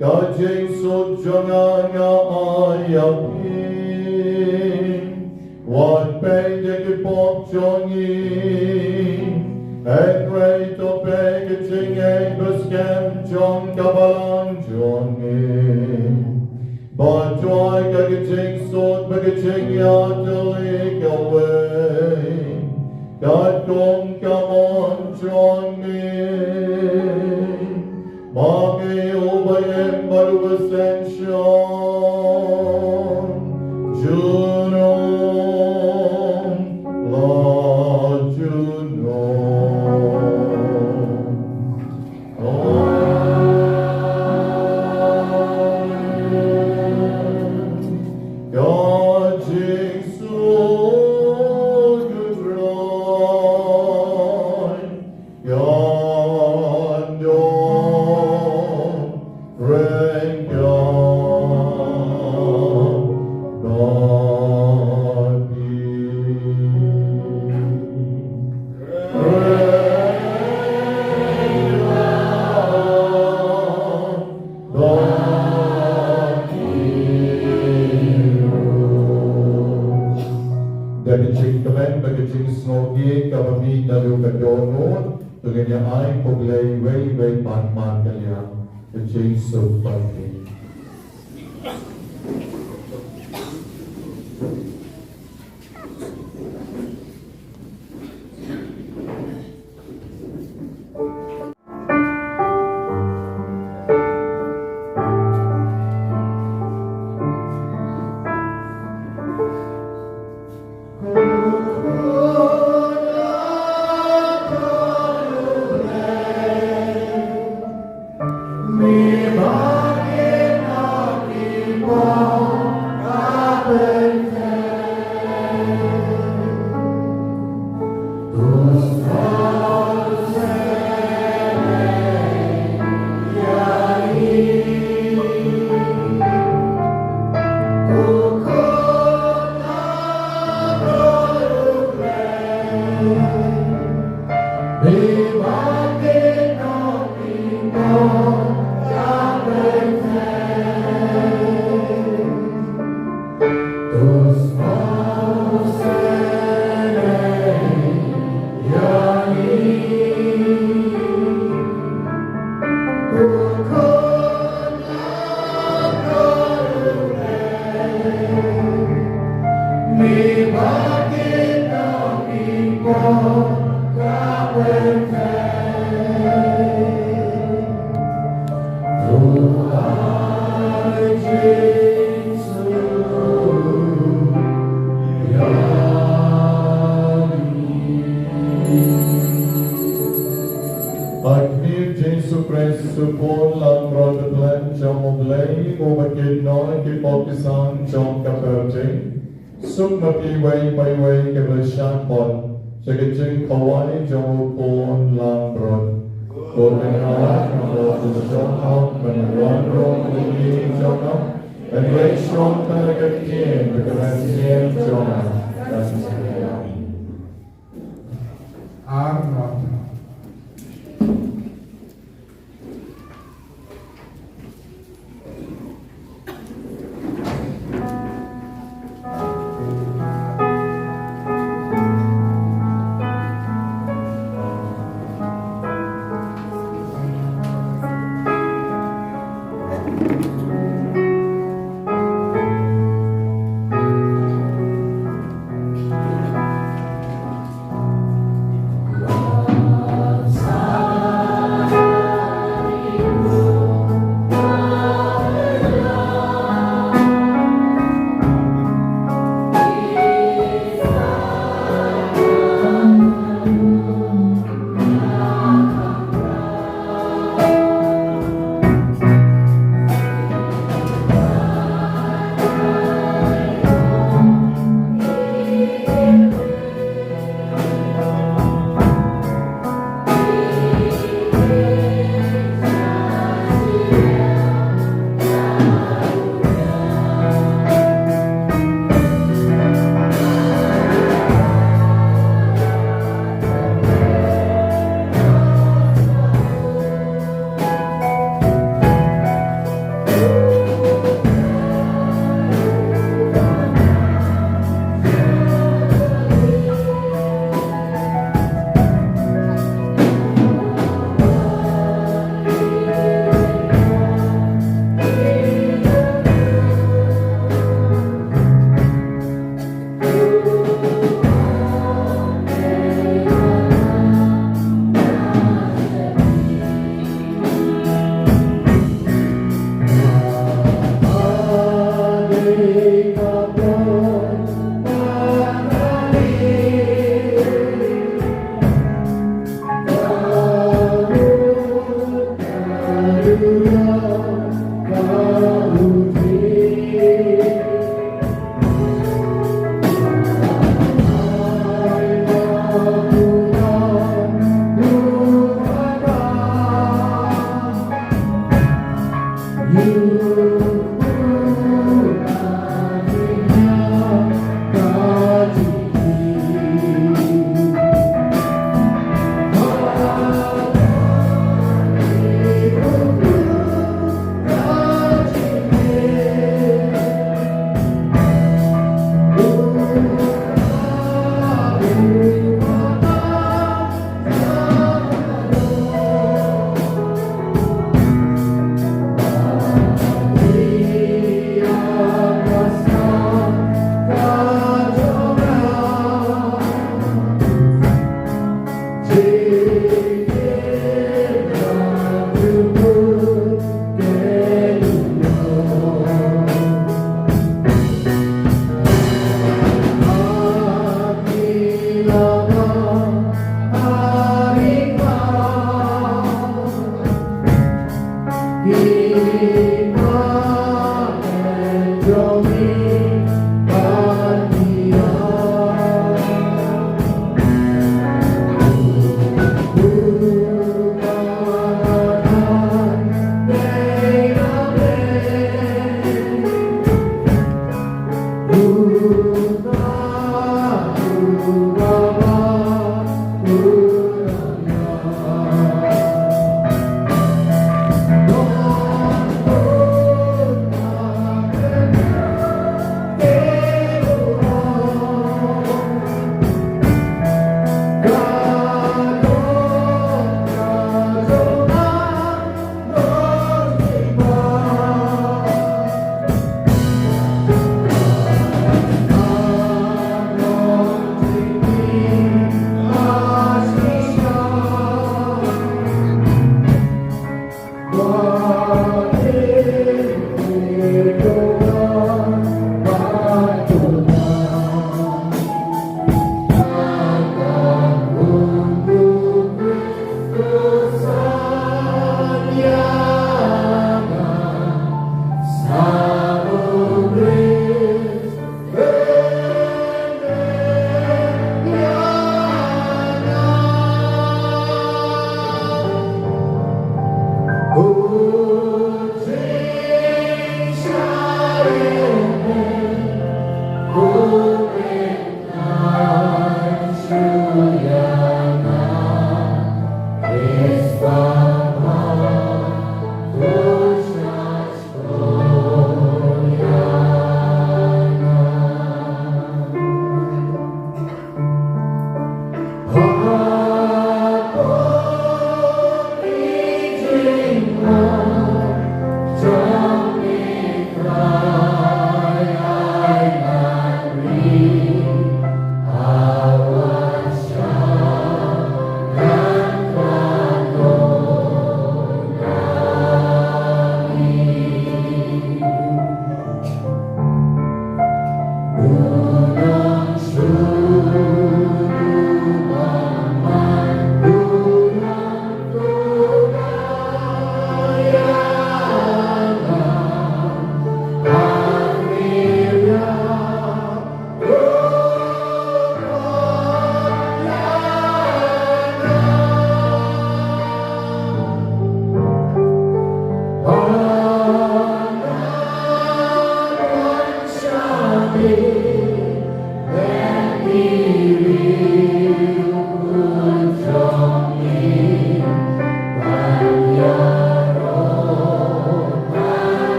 ka jingsuk jong nga nga ai ha phi. Wat peit ïa ki pop jong ngi, hynrei to peit ïa ka jingïeit bad skhem jong ka balang jong ngi. Bad to ai ka jingsuk bad ka jingïatylli kawei, katkum ka mon jong me. Ma me uba im bad uba synshar junom la junom. Amen. Ka jingsuk u Trai. Da ka jingkmen bad ka jingsngewbha kaba mih naduh ka dohnud, to ngin ïa ai khublei iwei ïa iwei pat man ka liang. Ka jingsuk bad ka Ïa u Jisu Khrist u khun langbrot khlem jong U Blei, uba kynnoh ïa ki pop ki san jong ka pyrthei. Suk ma phi iwei pa iwei kiba la shah khot sha ka jingkhawai jong u khun langbrot. Ko Trai, nga wan, nga wan, ban wan ruh kum u ïing jong nga, ban ïeng shong tang ha ka ktien bad ka mynsiem jong nga ban sa ïaid. Ar ngut.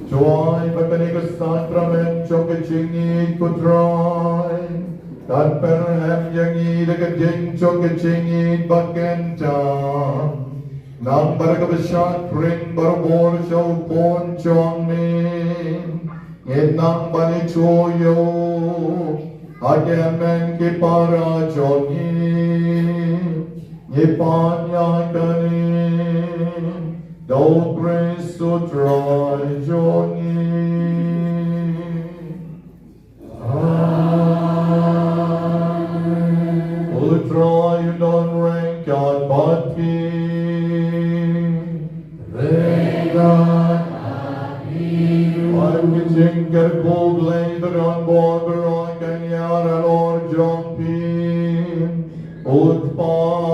Duwai ba kane ka sakramen jong ka jingïeit, ko Trai, kan pynrem ïa ngi da ka jingïeit jong ka jingïeit ba kyntang. Nang bad ka bishar pring barabor sha u Khun jong me. Ngin nang ban ïathuh ïa u ha ki hynmen ki para jong ngi. Ngi pan ïa kane da u Khrist u Trai jong ngi. Amen. U Trai un don ryngkat bad phi. Ryngkat bad phi. Ba ka jingkyrkhu Blei ba don bor baroh kan ïaid halor jong phi. U Kpa